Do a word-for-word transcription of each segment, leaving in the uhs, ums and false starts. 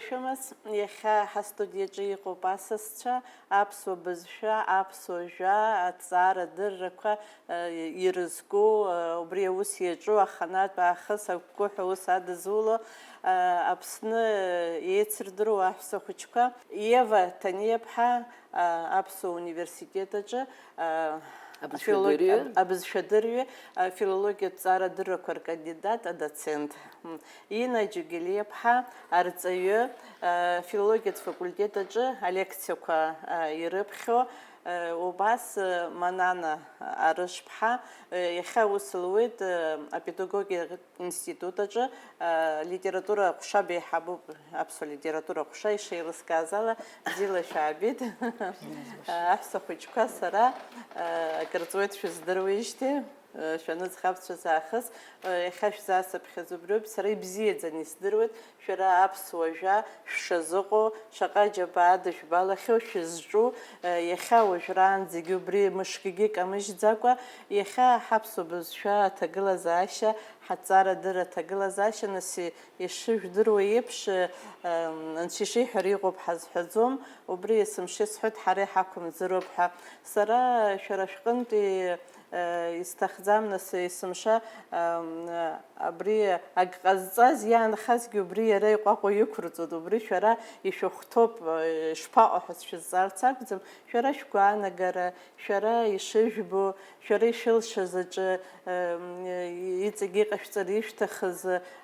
Шәымаз, иахьа ҳастудиаҿы иҟоуп асасцәа, аԥсуа бызшәа, аԥсуа жәа, аҭҵаарадыррақәа, э, ирызку, э, убри аус иаҿу аханатә аахыс агәгәыҳәа аус адызуло, э, Аԥсны еицырдыруа аҳәса хәыҷқәа, Ева Ҭаниаԥҳа, э, аԥсуа университет аҿы, э, Абызшәадырҩы. Афилологи-, аб-, абызшәадырҩы, афилологиатә ҵарадыррақәа ркандидат, адоцент. М. Инна Џьугелиаԥҳа, арҵаҩы, э, афилологиатә факультет аҿы алекциақәа, э, ирыԥхьо, э, убас, э, Манана Арышԥҳа, э, иахьа аус луеит, э, апедагогиатә институт аҿы, э, литература аҟәша беиҳабуп, аԥсуа литература аҟәша, ишеилыскааз ала, бзиала шәаабеит. Аҳәса хәыҷқәа сара, э, акыр ҵуеит шәыздыруеижьҭеи. Шәаныӡӷабцәаз аахыс, иахьа шәзаасыԥхьаз убриоуп, сара ибзиаӡаны исдыруеит, шәара аԥсуа жәа шәшазыҟоу, шаҟа џьабаа адышәбалахьоу шәызҿу, иахьа уажәраанӡагьы убри мышкгьы камыжьӡакәа, иахьа ҳаԥсуа бызшәа аҭагылазаашьа, ҳаҭҵаарадырра аҭагылазаашьа, нас, ишыжәдыруа еиԥш, Анцәа ишиҳәара иҟоуп ҳазҳәаӡом, убри есымша исҳәоит, ҳара иҳақәымӡыроуп ҳәа. Сара шәара шәҟынтәи Э, исҭахӡам, нас, есымша, ам, абри ак ҟазҵаз иаанхазгьы убри иара иҟәаҟәа иқәырҵоит, убри шәара ишәыхәҭоуп, э, ишԥаҟоу ҳәа сшәызҵаарц акәӡам, шәара шәгәаанагара, шәара ишыжәбо, шәара ишәылшаз аҿы, ам, иҵегь иҟашәҵар ишәҭахыз,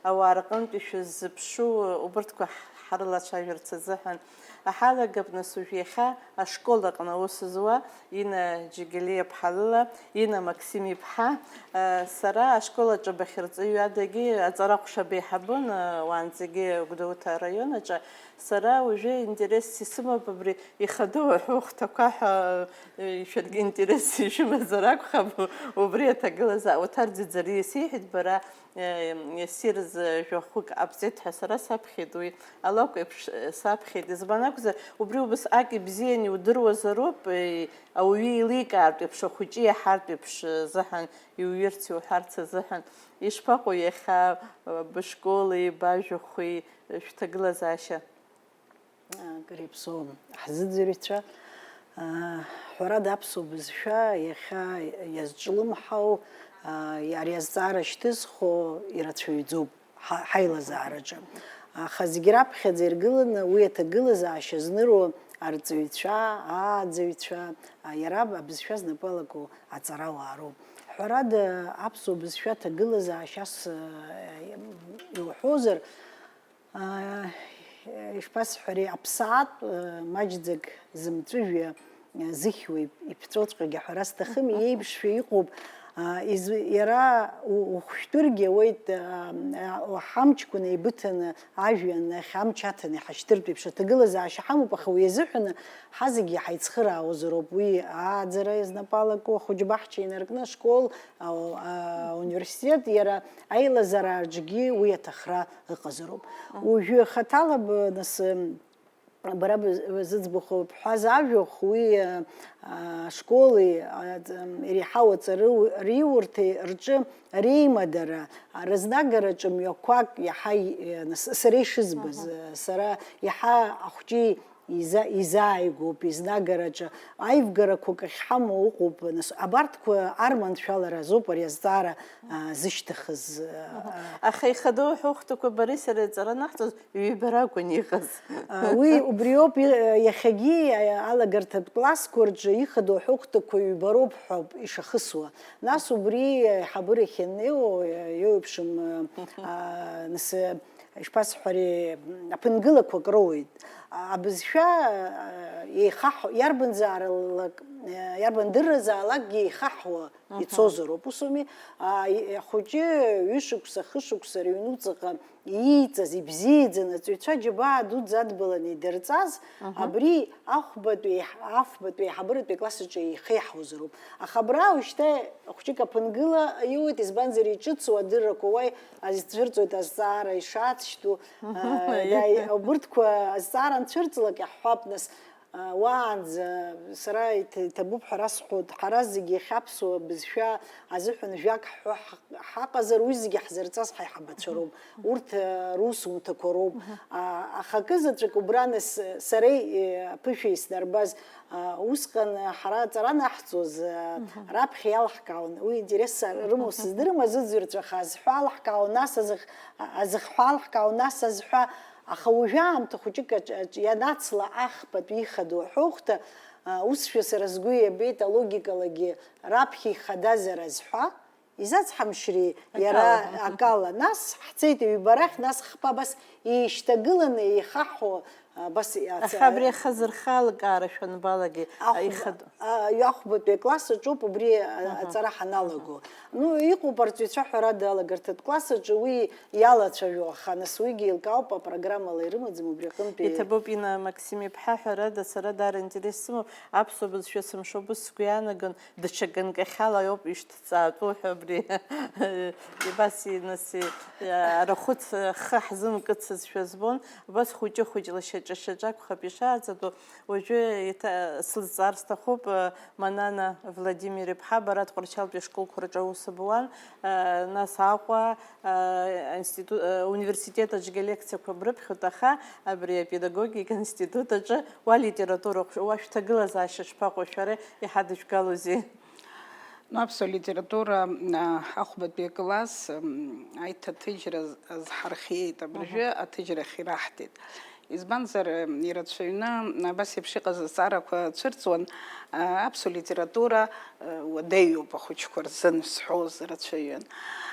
ауаа рҟынтәи шәыззыԥшу, убырҭқәа ҳ-, ҳарылацәажәарц азыҳәан. Ҳалагап, нас, уажә иахьа ашкол аҟны аус зуа Инна Џьегелиаԥҳа лыла, Инна Максим иԥҳа, сара ашкол аҿы бахьырҵаҩ адагьы аҵара ҟәша беиҳабон, уаанӡагьы Гәдоуҭа араион аҿы. Сара уажәы интересс исымоуп абри ихадоу аҳәоу хәҭақәа ҳәа, шәаргьы интересс ишәымазар акәхап, убри аҭагылазаашьа, Оҭар Ӡиӡариа исеиҳәеит, бара Э, ссирыз жәахәык ҟабҵеит ҳәа сара саԥхьеит, уи алакә еиԥш, э, саԥхьеит. Избан акәзар, убри убасҟак ибзиан иудыруазароуп, э, ауаҩы еиликаартә еиԥш, ахәыҷы иаҳартә еиԥш, э, азыҳәан, иуҩырц, иуҳәарц азыҳәан. Ишԥаҟоу иахьа, э, бышколи, бажәахәи, э, шәҭагылазаашьа? Акыр иаԥсоу ҳзыӡырҩцәа, ҳәарада, аԥсуа бызшәа иахьа иазҿлымҳау, ари азҵаара шьҭызхуа ирацәаҩӡоуп ҳа-, ҳаилазаараҿы. Аха зегь раԥхьаӡа иргыланы уи аҭагылазаашьа зныруа арҵаҩцәа, ааӡаҩцәа, иара абызшәа знапы алаку аҵарауаа роуп. Ҳәарада, аԥсуа бызшәа аҭагылазаашьас иуҳәозар, Аа, ишԥасҳәари, аԥсаатә, э, маҷӡак зымҵәыжәҩа, э, зыхьуа иԥ-, иԥҵәоҵәҟьагьы ҳәара сҭахым, иеиԥшшәа иҟоуп. Аа, изу-, иара у-, ухәшәтәыргьы ауеит, аа, аа, ҳамчқәа неибыҭаны ажәҩан ахь амч аҭаны иҳашьҭыртә еиԥш аҭагылазаашьа ҳамоуп, аха уи азыҳәаны ҳазегьы ҳаицхыраауазароуп. Уи ааӡара знапы алаку, ахәыҷбаҳча инаркны ашкол, ауниверситет, иара аилазаараҿгьы уи аҭахра ыҟазароуп. Мгм. Уажәы хаҭала б-, нас, м, бара б-, зыӡбахә бҳәаз ажәахә, уи, а, ашколи, а, т-, м, иреиҳау аҵараиурҭеи рҿы реимадара, а, рызнагараҿы мҩақәак иаҳа и-, нас, сара ишызбаз, Мгм. а, сара иаҳа ахәҷы иза-, изааигәоуп, изнагараҿы аивгарақәак ахьҳамоу ыҟоуп, нас, абарҭқәа арманшәалара азоуп ари азҵаара, а, зышьҭыхыз, а, Аха ихадоу аҳәохәҭақәа бареи сареи аҵара анаҳҵоз ҩба ракәын иҟаз. А, уи убриоуп, и-, иахьагьы, а, алагарҭатә классқәа рҿы ихадоу аҳәохәҭақәа ҩба роуп ҳәоуп ишахысуа. Нас убри аиҳабыра ахьаннеиуа, а, еиуеиԥшым, а, а, нас, Ишԥасҳәари, аԥынгылақәак роуеит. Абызшәа, еихаҳ-, иарбанзааралак, иарбан дырразаалакгьы еихаҳуа Мгм. ицозароуп, ус ауми? А, и-, ахәыҷы ҩышықәса, хышықәса рыҩнуҵаҟа ииҵаз, ибзиаӡаны, аҵаҩцәа џьабаа дуӡӡа адбаланы идырҵаз, Мгм. абри ахәбатәи, афбатәи аиҳабыратәи акласс аҿы еихеиҳауазароуп. Аха абра уажәшьҭа хәҷык аԥынгыла иоуеит, избанзар, иҿыцу адыррақәа уа азцәырҵуеит азҵаара ишацшьҭу, Мгм. а, Аиеи. да, убырҭқәа азҵаара анцәырҵлак иаҳҳәап, нас, Уаанӡа сара иҭ-, иҭабуп ҳәа расҳәоит, ҳара зегьы иахьаԥсуа бызшәа азыҳәан жәак ҳҳәо ҳ-, ҳаҟазар, уи зегьы ҳзырҵаз ҳаиҳабацәа роуп. Урҭ, а, русумҭақәа роуп. А, аха акы заҵәык убра нас сара, е, аԥышәа иснарбаз, а, усҟан ҳара аҵара анаҳҵоз, а, раԥхьа иалаҳкаауан. Уи интерес рымоу сыздырам, азыӡырҩцәа хазҳәа алаҳкаауан, нас азых-, а, азыхҳәа алаҳкаауан, нас азҳәа. Аха уажәы аамҭа хәыҷык аҿ-, аҿ-, ианацла ахԥатәи ихадоу аҳәоухәҭа, а, усшәа сара сгәы иабеит алогикалагьы раԥхьа ихадазар азҳәа, изацҳамшьри иара акала. Акала. Нас ҳцеит ҩба рахь, нас хԥа абас еишьҭагыланы еихаҳәо, а, абас иаца-, Аха абри аха зырхалкаара шәанбалагеи, Ахәба-, ихадоу? а, ахәбатәи акласс аҿоуп убри, а, Аҳа. аҵара ҳаналаго. Ну, иҟоуп арҵаҩцәа, ҳәарада, алагарҭатә класс аҿы уи иалацәажәо, аха нас уигьы еилкаауп, апрограммала ирымаӡам убри аҟынтәи. Иҭабуп, Инна Максим-иԥҳа, ҳәарада, сара даара интерес сымоуп, аԥсуа бызшәа сымшо убыс сгәы иаанагон, даҽа ганкахьала иоуп ишьҭҵаатәу ҳәа абри. Абас, нас, арахәыц хы ҳзымкыцызшәа збон, убас хәыҷы-хәыҷла шьаҿа-шьаҿа акәхап ишааӡатәу. Уажәы еиҭа сызҵаар сҭахуп, Манана Владимир-иԥҳа, бара Тҟәарчалтәи ашколқәа рҿы аус буан, нас Аҟәа, институт, университет аҿгьы алекциақәа брыԥхьоит, аха абри апедагогика институт аҿы уа литература, уа шәҭагылазаашьа шԥаҟоу, шәара иҳадышәгалозеи? Ну, аԥсуа литература, а, ахәбатәи акласс, м, аиҭаҭыжьра з-, азҳархиеит, абыржәы аҭыжьрахь ираҳҭеит. Избанзар, м, ирацәаҩны абас еиԥш иҟаз азҵаарақәа цәырҵуан, а, аԥсуа литература, а, уадаҩуп ахәыҷқәа рзын сҳәоз рацәаҩын.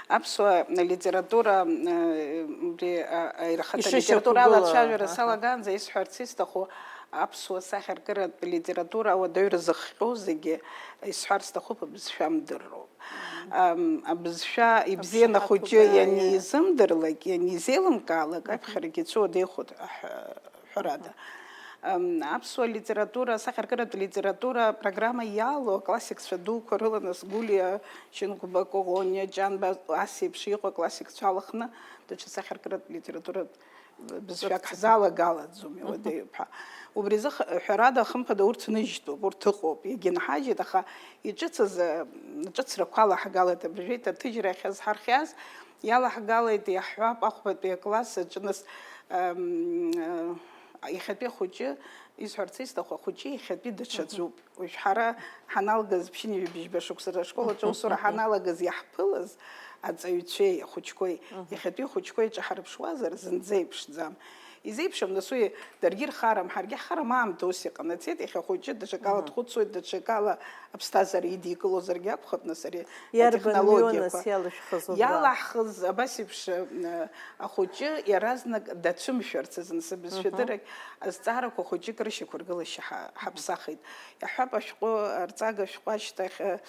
Аԥсуа литература, м, а, убри, а, аирхатә Ишышьақәгылоу, алитература алацәажәара аҳа. салагаанӡа исҳәарц исҭаху, аԥсуа сахьаркыратә литература ауадаҩра зыхҟьо зегьы, исҳәар сҭахуп, абызшәа мдырроуп. Ам, абызшәа ибзианы Аԥшаҳәа ахәыҷы ҭоуба, ианизымдырлак, ианизеилымкаалак, Мгм. аԥхьарагьы ицәыуадаҩхоит, аҳ-, ҳәарада. Ам, аԥсуа литература, асахьаркыратә литература апрограмма иалоу аклассикцәа дуқәа рыла, нас, Гәлиа Шьынқәба, Коӷониа, Ҷанба, ас еиԥш иҟоу аклассикцәа алхны, даҽа сахьаркыратә литературатә бызшәак ҳзалагалаӡом, Мгм. иуадаҩуп ҳәа. Убри азы х-, ҳәарада, хымԥада, урҭ ныжьтәуп, урҭ ыҟоуп, иагьынҳажьит, аха иҿыцыз, э, ҿыцрақәа алаҳгалеит, абыржәы аиҭаҭыжьра ахьазҳархиаз иалаҳгалеит, иаҳҳәап, ахәбатәи акласс аҿы, нас, эм, э, иахьатәи ахәыҷы, исҳәарц исҭаху, ахәыҷы иахьатәи даҽаӡәуп. Уажә ҳара ҳаналгаз ԥшьынҩажәи бжьба шықәса ашкол аҿы аусура ҳаналагаз иаҳԥылаз аҵаҩцәеи ахәыҷқәеи, Мгм. иахьатәи ахәыҷқәа иҿы ҳарԥшуазар, зынӡа еиԥшӡам. Изеиԥшым, нас, уи даргьы ирхарам, ҳаргьы ҳхарам, аамҭа ус иҟанаҵеит, иахьа ахәыҷы даҽакала Мгм. дхәыцуеит, даҽакала аԥсҭазаара идикылозаргьы акәхап, нас, ари Иарбан атехнологиақәа. Мҩа, нас, иалышәхыз убра? Иалаҳхыз, абас еиԥш, э, ахәыҷы иаразнак дацәымшәарц азын, сыбызшәа Мгм. дыррак азҵаарақәа хәыҷык рышьақәыргылашьа ҳа-, ҳаԥсахит. Иаҳҳәап, ашәҟәы, арҵага ашәҟәы ашьҭахь, э,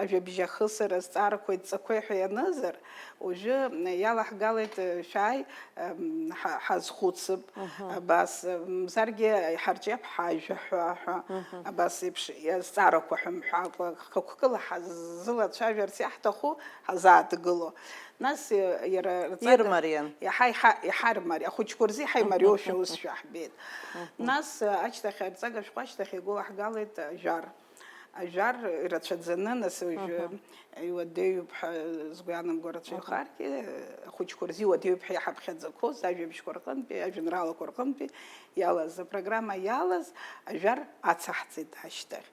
ажәабжь ахысра, азҵаарақәа идҵақәеи ҳәа ианызар, уажәы иалаҳгалеит, э, шәааи, эм, ҳа-, ҳазхәыцып, Мгм. абас, э, мзаргьы иҳарҿиап ҳажәа ҳәа, ҳәа, Мгм. абас еиԥш азҵаарақәа ҳәа мҳәакәа, хықәкыла ҳаззылацәажәарц иаҳҭаху ҳазааҭгыло. Нас, э, иара рҵага Ирмариан. иаҳа, иҳа-, иҳармари-, ахәыҷқәа рзы иҳаимариоушәа усшәа ҳбеит. Мгм. Нас, э, ашьҭахь, арҵага ашәҟәы ашьҭахь игәы лаҳгалеит ажәар. Ажәар ирацәаӡаны, нас уажәы Мгм. иуадаҩуп ҳәа згәы иаанамго рацәаҩхаргьы, ахәыҷқәа рзы иуадаҩуп ҳәа иҳаԥхьаӡақәоз ажәабжьқәа рҟынтәи, ажәеинраалақәа рҟынтәи иалаз, апрограмма иалаз ажәар ацаҳҵеит ашьҭахь.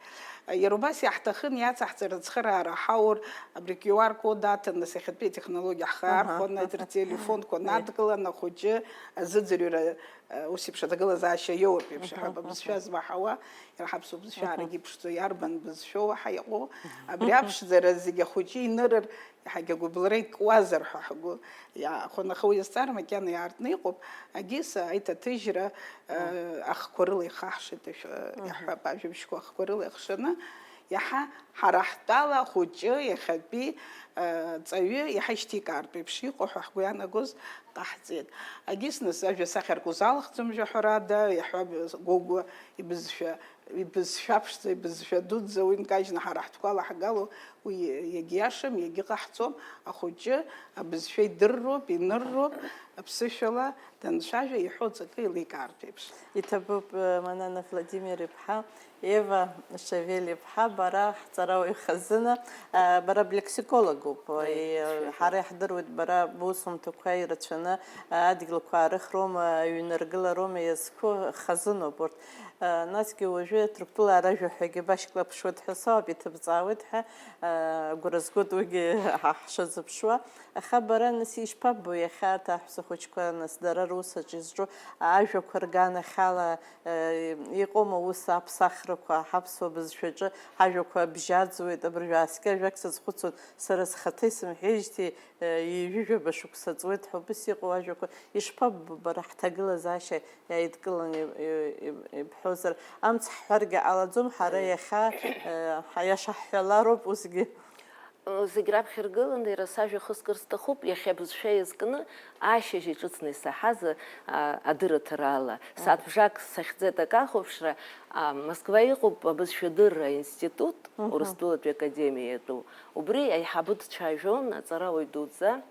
Иара убас иаҳҭахын иацаҳҵар ацхыраара ҳаур, абри Q R код аҭан, нас иахьатәи атехнологиа ҳхы Аҳа, аархәаны, аҳа. ртелефонқәа Аиеи. надкылан, ахәыҷы азыӡырҩра, ус еиԥш аҭагылазаашьа иоуп еиԥш, Мгм, аҳәап, абызшәа мгм. змаҳауа, иара ҳаԥсуа бызшәа Мгм. аарагьы иԥшӡоу, иарбан бызшәоу уаҳа иҟоу, абри аԥшӡара зегь ахәыҷы инырыр, иаҳагьы агәыбылра икуазар ҳәа ҳгәы иаахәон, аха уи азҵаара макьана иаартны иҟоуп, егьыс аиҭаҭыжьра, э, Мгм. ахқәа рыла ихаҳшеит, ашәа-, Мгм. иаҳҳәап, ажәабжьқәа ахқәа рыла ихшаны, иаҳа ҳара ҳтәала ахәыҷы иахьатәи, э, ҵаҩы иаҳа ишьҭикаартә еиԥш иҟоу ҳәа ҳгәы иаанагоз ҟаҳҵеит. Егьыс нас ажәа сахьарку залхӡом, жәаҳәарада, иаҳҳәап, Гогәуа ибызшәа, ибызшәа ԥшӡа, ибызшәа дуӡӡа, уи нкажьны ҳара ҳтәқәа лаҳгало, уи иагьиашам, иагьыҟаҳҵом, ахәыҷы абызшәа идырроуп, инырроуп, Аԥсышәала данцәажәа, иҳәо ҵакы еиликаартә еиԥш. Иҭабуп, э, Манана Владимир-иԥҳа, Ева Шавел-иԥҳа, бара ҳҵарауаҩ хазына, э, бара блексикологуп. Э, ҳара иаҳдыруеит, бара бусумҭақәа ирацәаны, э, адгьылқәа аарыхроума, аҩныргылароума иазку хазыноуп урҭ. Э, насгьы уажәы Ҭырқәтәыла аражәаҳәагьы башьклаԥшуеит ҳәа соуп, иҭыбҵаауеит ҳәа, э, агәра згоит уигьы ҳа ҳшазыԥшуа. Аха бара, нас, ишԥаббо иахьа арҭ аҳәса хәыҷқәа, нас, дара русаҿ изҿу ажәақәа рганахьала, э, иҟоума ус аԥсахрақәа, ҳаԥсуа бызшәаҿы ҳажәақәа бжьаӡуеит, абыржәы ааскьа ажәак сазхәыцуан, сара схаҭа исымҳәеижьҭеи, э, ҩажәижәаба шықәса ҵуеит ҳәа, убыс иҟоу ажәақәа ишԥаббо бара ҳҭагылазаашьа иааидкыланы иб-, иб-, ибҳәозар, амц ҳҳәаргьы ҟалаӡом, ҳара иахьа, э, ҳаиаша ҳҳәалароуп усгьы. Зегь раԥхьа иргыланы, иара сажәа хыскыр сҭахуп, иахьа абызшәа иазкны ашьыжь иҿыцны исаҳаз, а, адырраҭара ала. Сааҭ бжак сахьӡеит акы ахәаԥшра, а, Москва иҟоуп абызшәадырра аинститут, Урыстәылатәи академиа иатәу. Убри аиҳабы дцәажәон, аҵарауаҩ дуӡӡа.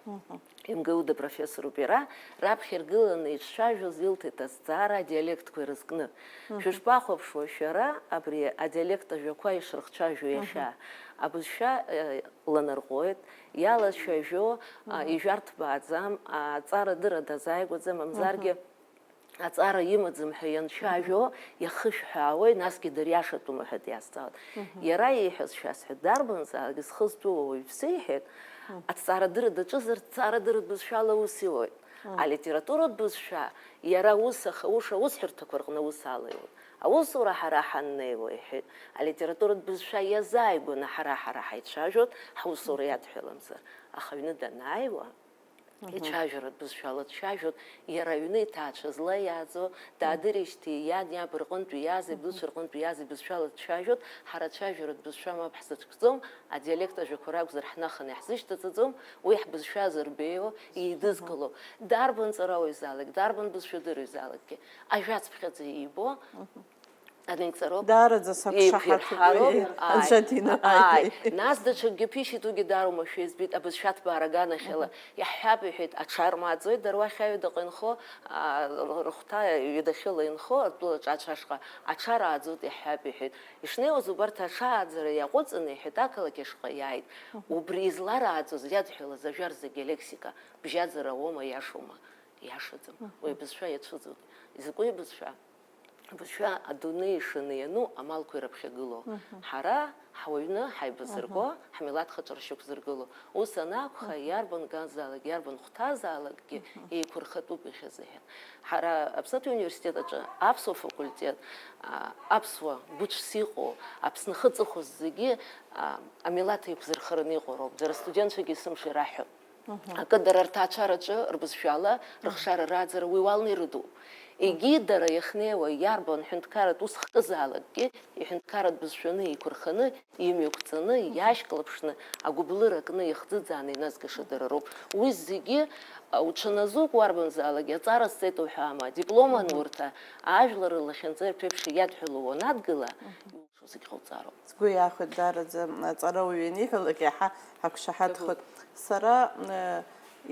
М Г У-да профессоруп иара, раԥхьа иргыланы иҿцәажәоз илҭеит азҵаара адиалектқәа ирызкны. Шәышԥахәаԥшуа шәара абри адиалект ажәақәа ишрыхцәажәо иахьа? Абызшәа, э, ланарҟәуеит, иалацәажәо, а, ижәарҭбааӡам, аҵарадырра дазааигәаӡам, мамзаргьы аҵара имаӡам ҳәа ианцәажәо, иахышәҳәаауеи, насгьы дыриашатәума ҳәа диазҵаауеит. Иара ииҳәаз шәасҳәап, дарбанзаалак зхы зтәу ауаҩԥсы иҳәеит, аҭҵаарадырра даҿызар, ҭҵаарадырратә бызшәала аус иуеит. Алитературатә бызшәа иара аус ахауша аусҳәарҭақәа рҟны аус алеиуеит. Аусура ҳара ҳаннеиуа, иҳәеит, алитературатә бызшәа иазааигәаны ҳара-ҳара ҳаицәажәоит, ҳусура иадҳәаламзар. Аха аҩны данааиуа, ицәажәаратә бызшәала дцәажәоит, иара аҩны иҭаацәа злаиааӡо, даадырижьҭеи иан иаб рҟынтәи иааз, иблуцәа рҟынтәи иааз ибызшәала дцәажәоит, ҳара ацәажәаратә бызшәа мап ҳзацәкӡом, адиалект ажәақәа ракәзар ҳнаханы иаҳзышьҭаҵаӡом, уи ҳбызшәа зырбеиоу, еидызкыло, дарбан ҵарауаҩзаалак, дарбан бызшәадырҩзаалакгьы, ажәацԥхьаӡа иибо, Анеиҵароуп. Даараӡа сақәшаҳаҭуп, еиқәирҳароуп, уи, ааи, анцәа дина, ааи, ааи. Нас даҽакгьы ԥишьеит, уигьы дароума шәа избеит, абызшәа аҭбаараган ахьала. Мгм. Иаҳҳәап, иҳәеит, аҽармааӡоит, дара уахь аҩадахьы инхо, аа, рыхәҭа ҩадахьыла инхо, атәылаҿы ацәа ашҟа аҽарааӡоит, иаҳҳәап, иҳәеит. Ишнеиуаз убарҭ аҽааӡара иаҟәыҵын, иҳәеит, ақалақь ашҟа иааит. Мгм. Убри изларааӡоз, иадҳәалаз ажәар зегьы алексика, бжьаӡара ауама, иашоума? Иашаӡам. Мгм. Уи абызшәа иацәыӡуеит. Изакәи абызшәа? Абызшәа адунеи ишаны иану амалқәа ирыԥхьагылоу. Мгм. Ҳара ҳуаҩны ҳаибазырго, Мгм. ҳмилаҭ хаҿра шьақәзыргыло. Ус анакәха, Мгм. иарбан ганзаалак, иарбан хәҭазаалакгьы Мгм. еиқәырхатәуп иахьазыҳәан. Ҳара Аԥснытәи ауниверситет аҿы аԥсуа факультет, а, аԥсуа гәыцәс иҟоу, Аԥсны ахы ҵыхәаз зегьы, а, амилаҭ еиқәзырхараны иҟоу роуп. Дара астудентцәагьы есымша ираҳҳәап. Акы дара рҭаацәараҿы рбызшәала рыхшара рааӡара уи уалны ирыдуп. Егьи дара иахьнеиуа иарбан ҳәынҭқарратә ус хкызаалакгьы, иҳәынҭқарратә бызшәаны еиқәырханы, имҩақәҵаны, иашьклаԥшны, агәыблыра кны иахӡыӡааны иназгаша дара роуп. Уи зегьы, а, уҽаназук уарбанзаалак, иаҵара сҵеит уҳәама, диплом анурҭа, ажәлар рлахьынҵа ирԥеиԥши иадҳәалоу уанадгыла, Зегь ҟауҵароуп. Сгәы иахәеит даараӡа аҵарауаҩ ианиҳәалак иаҳа ҳақәшаҳаҭхоит. Сара, э,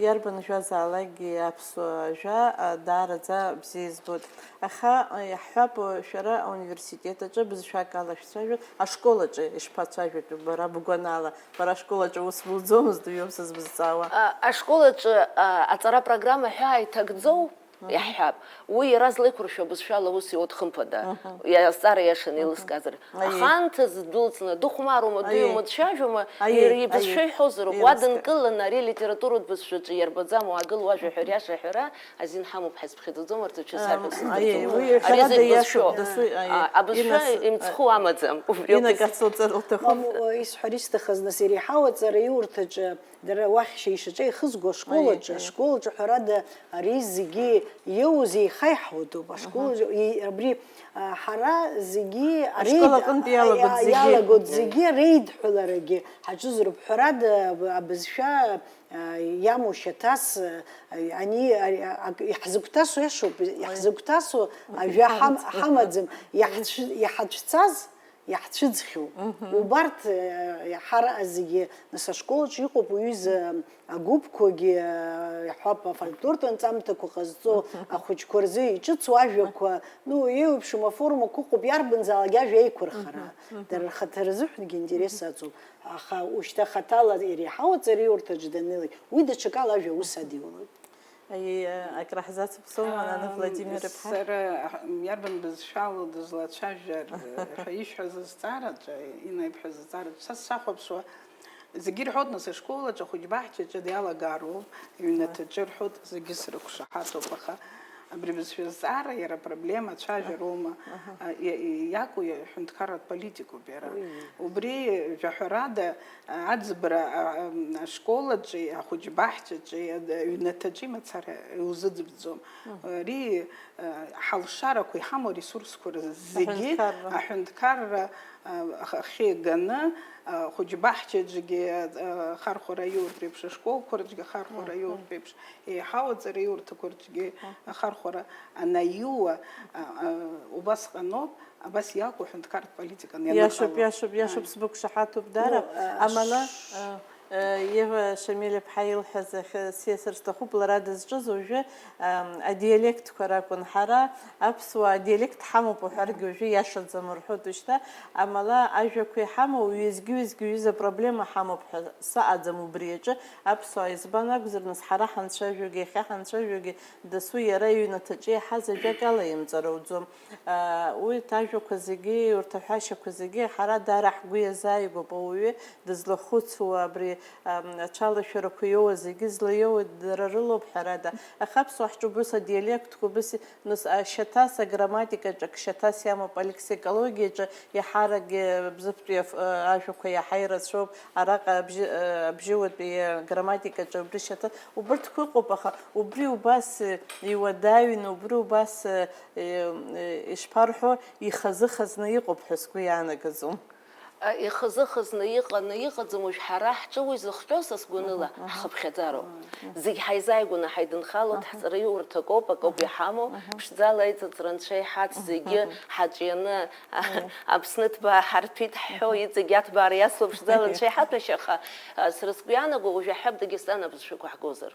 иарбан жәазаалакгьы аԥсуа жәа, э, даараӡа бзиа избоит. Аха, э, иаҳҳәап, э, шәара ауниверситет аҿы бызшәак ала шәцәажәоит, ашкол аҿы ишԥацәажәатәу бара бгәанала? Бара ашкол аҿы ус буӡомызт, уиоуп сызбызҵаауа. А, ашкол аҿы, а, аҵара программа ҳәа ааиҭагӡоу? Мгм. Иаҳҳәап, уи иара злеиқәыршәо абызшәала аус иуеит, хымԥада, Мгм. Иазҵаара иашаны Мгм. еилыскаазар. Аиеи. Аханҭа дылҵны, дыхәмарума, Аиеи. Дыҩума, дцәажәома, Аиеи, ир-, ибызшәа аиеи. Иҳәозароуп, уа Ирыскы. Дынкыланы ари алитературатә бызшәаҿы иарбаӡам, уаагыл уажәа ҳәа Мгм. Иаша ҳәара азин ҳамоуп, ҳазԥхьаӡаӡом, арҭ ача Ам, сарҳәо аиеи, сыздырӡом. Уи Ари ҳәарада зегь иашоуп, бызшәоуп. Дасу, аиеи. А, абызшәа Инас, имцхәу а, амаӡам, убри ауп Инак ис- ацылҵар лҭахуп. Мамоу, исҳәар исҭахыз, нас, иреиҳау аҵараиурҭаҿы Дара уахь шьеишаҿа ихызго ашкол Аиеи, аҿы, аиеи. Ашкол аҿы, ҳәарада, ари зегьы иоуз еихаиҳауа дууп. Ашкол Аҳа. Аҿы, и-, абри, а, ҳара зегьы Ашкол аҟынтә иалагоит зегьы. Иалагоит Аиеи. Зегьы реидҳәаларагьы ҳаҿызароуп. Ҳәарада, аб-, абызшәа, а, иамоу шьаҭас, а, ани, а, а, ак-, иаҳзыгәҭасо иашоуп, Аиеи. Иаҳзыгәҭасо Аиеи. Ажәа ҳам-, Ҳамаӡам. Ҳамаӡам. Иаҳцә-, иҳацәцаз иаҳцәыӡхьоу. Убарҭ, э, ҳара зегьы, нас, ашколаҿ иҟоуп уҩыза агәыԥқәагьы, э, иаҳҳәап, афольклортә анҵамҭақәа ҟазҵо ахәыҷқәа рзы иҿыцу ажәақәа, ну, еиуеиԥшым аформақәа ыҟоуп, иарбанзаалак ажәа еиқәырхара. Дара рхаҭа рзыҳәангьы интерес аҵоуп. Аха ушьҭа хаҭала иреиҳау аҵараиурҭаҿы даннеилак, уи даҽакала ажәа аус адиулоит. Аиеи, акраҳзацыԥсума, нана Владимир иԥҳа? Сара иарбан бызшәало дызлацәажәар ҳәа ишәҳәаз азҵаараҿы, инаиԥхьаз азҵаараҿы, са сахәаԥшуа, зегьы ирҳәоит, нас, ашколаҿы, ахәыҷбаҳчаҿы диалагароуп, аҩнаҭаҿы рҳәоит, зегьы срықәшаҳаҭуп, аха абри бызшәа азҵаара иара апроблема ацәажәароума, а, иа-, иа-, иакәу иа-, ҳәынҭқарратә политикоуп иара. Уи. Убри, жәаҳәарада, Аӡбара, а, а, ашколаҿи, ахәыҷбаҳчаҿи, а, аҩнаҭаҿи мацара иузыӡбӡом. Ари, а, ҳалшарақәа, иҳамоу аресурсқәа рзы зегьы Аҳәынҭқарра. Аҳәынҭқарра, а, ах-, ахьиганы, а, ахәыҷбаҳчаҿгьы, а, ахархәара аиуртә еиԥш, ашколқәа рҿгьы ахархәара аиуртә еиԥш, еиҳау аҵараиурҭақәа рҿгьы ахархәара анаиуа, а, а, убасҟаноуп, Абас иакәу аҳәынҭқарратә политика Иашоуп, ианырхало. Иашоуп, иашоуп, Ааи. Сбықәшаҳаҭуп дара. Ну, э, Амала, ш- э, э, Ева Шамиль-иԥҳа илҳәаз ахь сиасыр сҭахуп, лара дызҿыз уажәы, ам, адиалектқәа ракәын. Ҳара аԥсуаа адиалект ҳамоуп уҳәаргьы уажәы иашаӡам рҳәоит ушьҭа. Амала ажәақәа иҳамоу ҩызгьы-ҩызгьы ҩыза проблема ҳамоуп ҳәа саҟаӡам убри аҿы. Аԥсуаа избан акәзар, нас ҳара ҳанцәажәогьы, иахьа ҳанцәажәогьы дасу иара иҩнаҭаҿы иаҳаз ажәак ала имҵара уӡом. Уи ажәақәа зегьы, урҭ аҳәашьақәа зегьы ҳара даара ҳгәы иазааигәоуп, ауаҩы дызлахәыцуа, абри, ам, ацәалашәарақәа иоуа зегьы злаиоуа дара рылоуп, ҳәарада. Аха аԥсуаа ҳҿы убыс адиалектқәа убыс, нас, ашьаҭас аграмматикаҿы ак шьаҭас иамоуп, алексикологиаҿы иаҳаракгьы бзыԥтәи аф-, ажәақәа иаҳа ирацәоуп, араҟа абжьы-, абжьыуатәи аграмматикаҿы убри шьаҭас, убырҭқәа ыҟоуп, аха убри убас иуадаҩны, убри убас Е, е, ишԥарҳәо, ихазы-хазны иҟоуп ҳәа сгәы иаанагаӡом. А, ихазы-хазны иҟаны иҟаӡам, уажә ҳара ҳҿы уи зыхҟьо, са сгәаныла, ҳхыԥхьаӡароуп. Зегь ҳаизааигәаны ҳаидынхалоит, ҳҵараиурҭа акоуп, акоуп иҳамоу, ԥшӡала аиҵыҵра анцәа иҳац зегьы ҳаҿианы, Аԥсны ҭбаа ҳарҭәит ҳҳәо, иҵегь аҭбаара иацло ԥшӡала анцәа иҳаҭәашьа, аха, а, сара сгәы иаанаго, уажә иаҳҳәап, Дагестан абызшәақәа ҳгозар.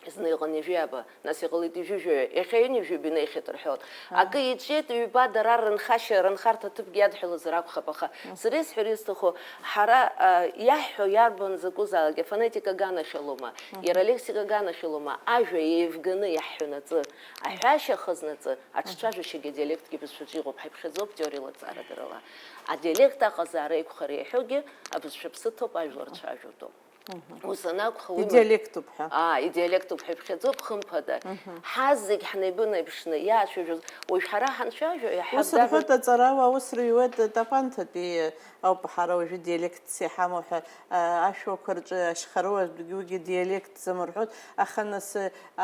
Изны иҟан ҩажәи ааба, нас иҟалеит ҩажәи жәаҩа, иахьа ҩынҩажәи ҩба инеихьеит рҳәоит. Акы иҿиеит, ҩба дара рынхашьа, рынхарҭа ҭыԥгьы иадҳәалазар акәхап, аха сара исҳәар исҭаху, ҳара, а, иаҳҳәо иарбан закәызаалак, афонетика аганахьалома, иара алексика аганахьалома, ажәа еивганы иаҳҳәанаҵы, аҳәашьа хазнаҵы, аҽцәажәашьагьы адиалектгьы бызшәаҿы иҟоуп, ҳаиԥхьаӡоуп теориала, ҵарадарала. Адиалект аҟазаара еиқәхара иаҳәогьы абызшәа ԥсыҭоуп, ажәлар цәажәотәуп. Ус анакәха, уи Идиалектуп ҳәа. Аа, идиалектуп ҳәа иԥхьаӡоуп, хымԥада. Ҳазегь ҳнеибынеиԥшны иаацәажәоз, уажә ҳара ҳанцәажәо, иаҳҳәап, Ус рҳәоит, аҵарауаа ус рыҩуеит, тапанҭатәи ауп ҳара уажәы диалектс иҳамоу ҳәа, а, ашәуақәа рҿы ашьхаруа уигьы диалектӡам рҳәоит, аха нас,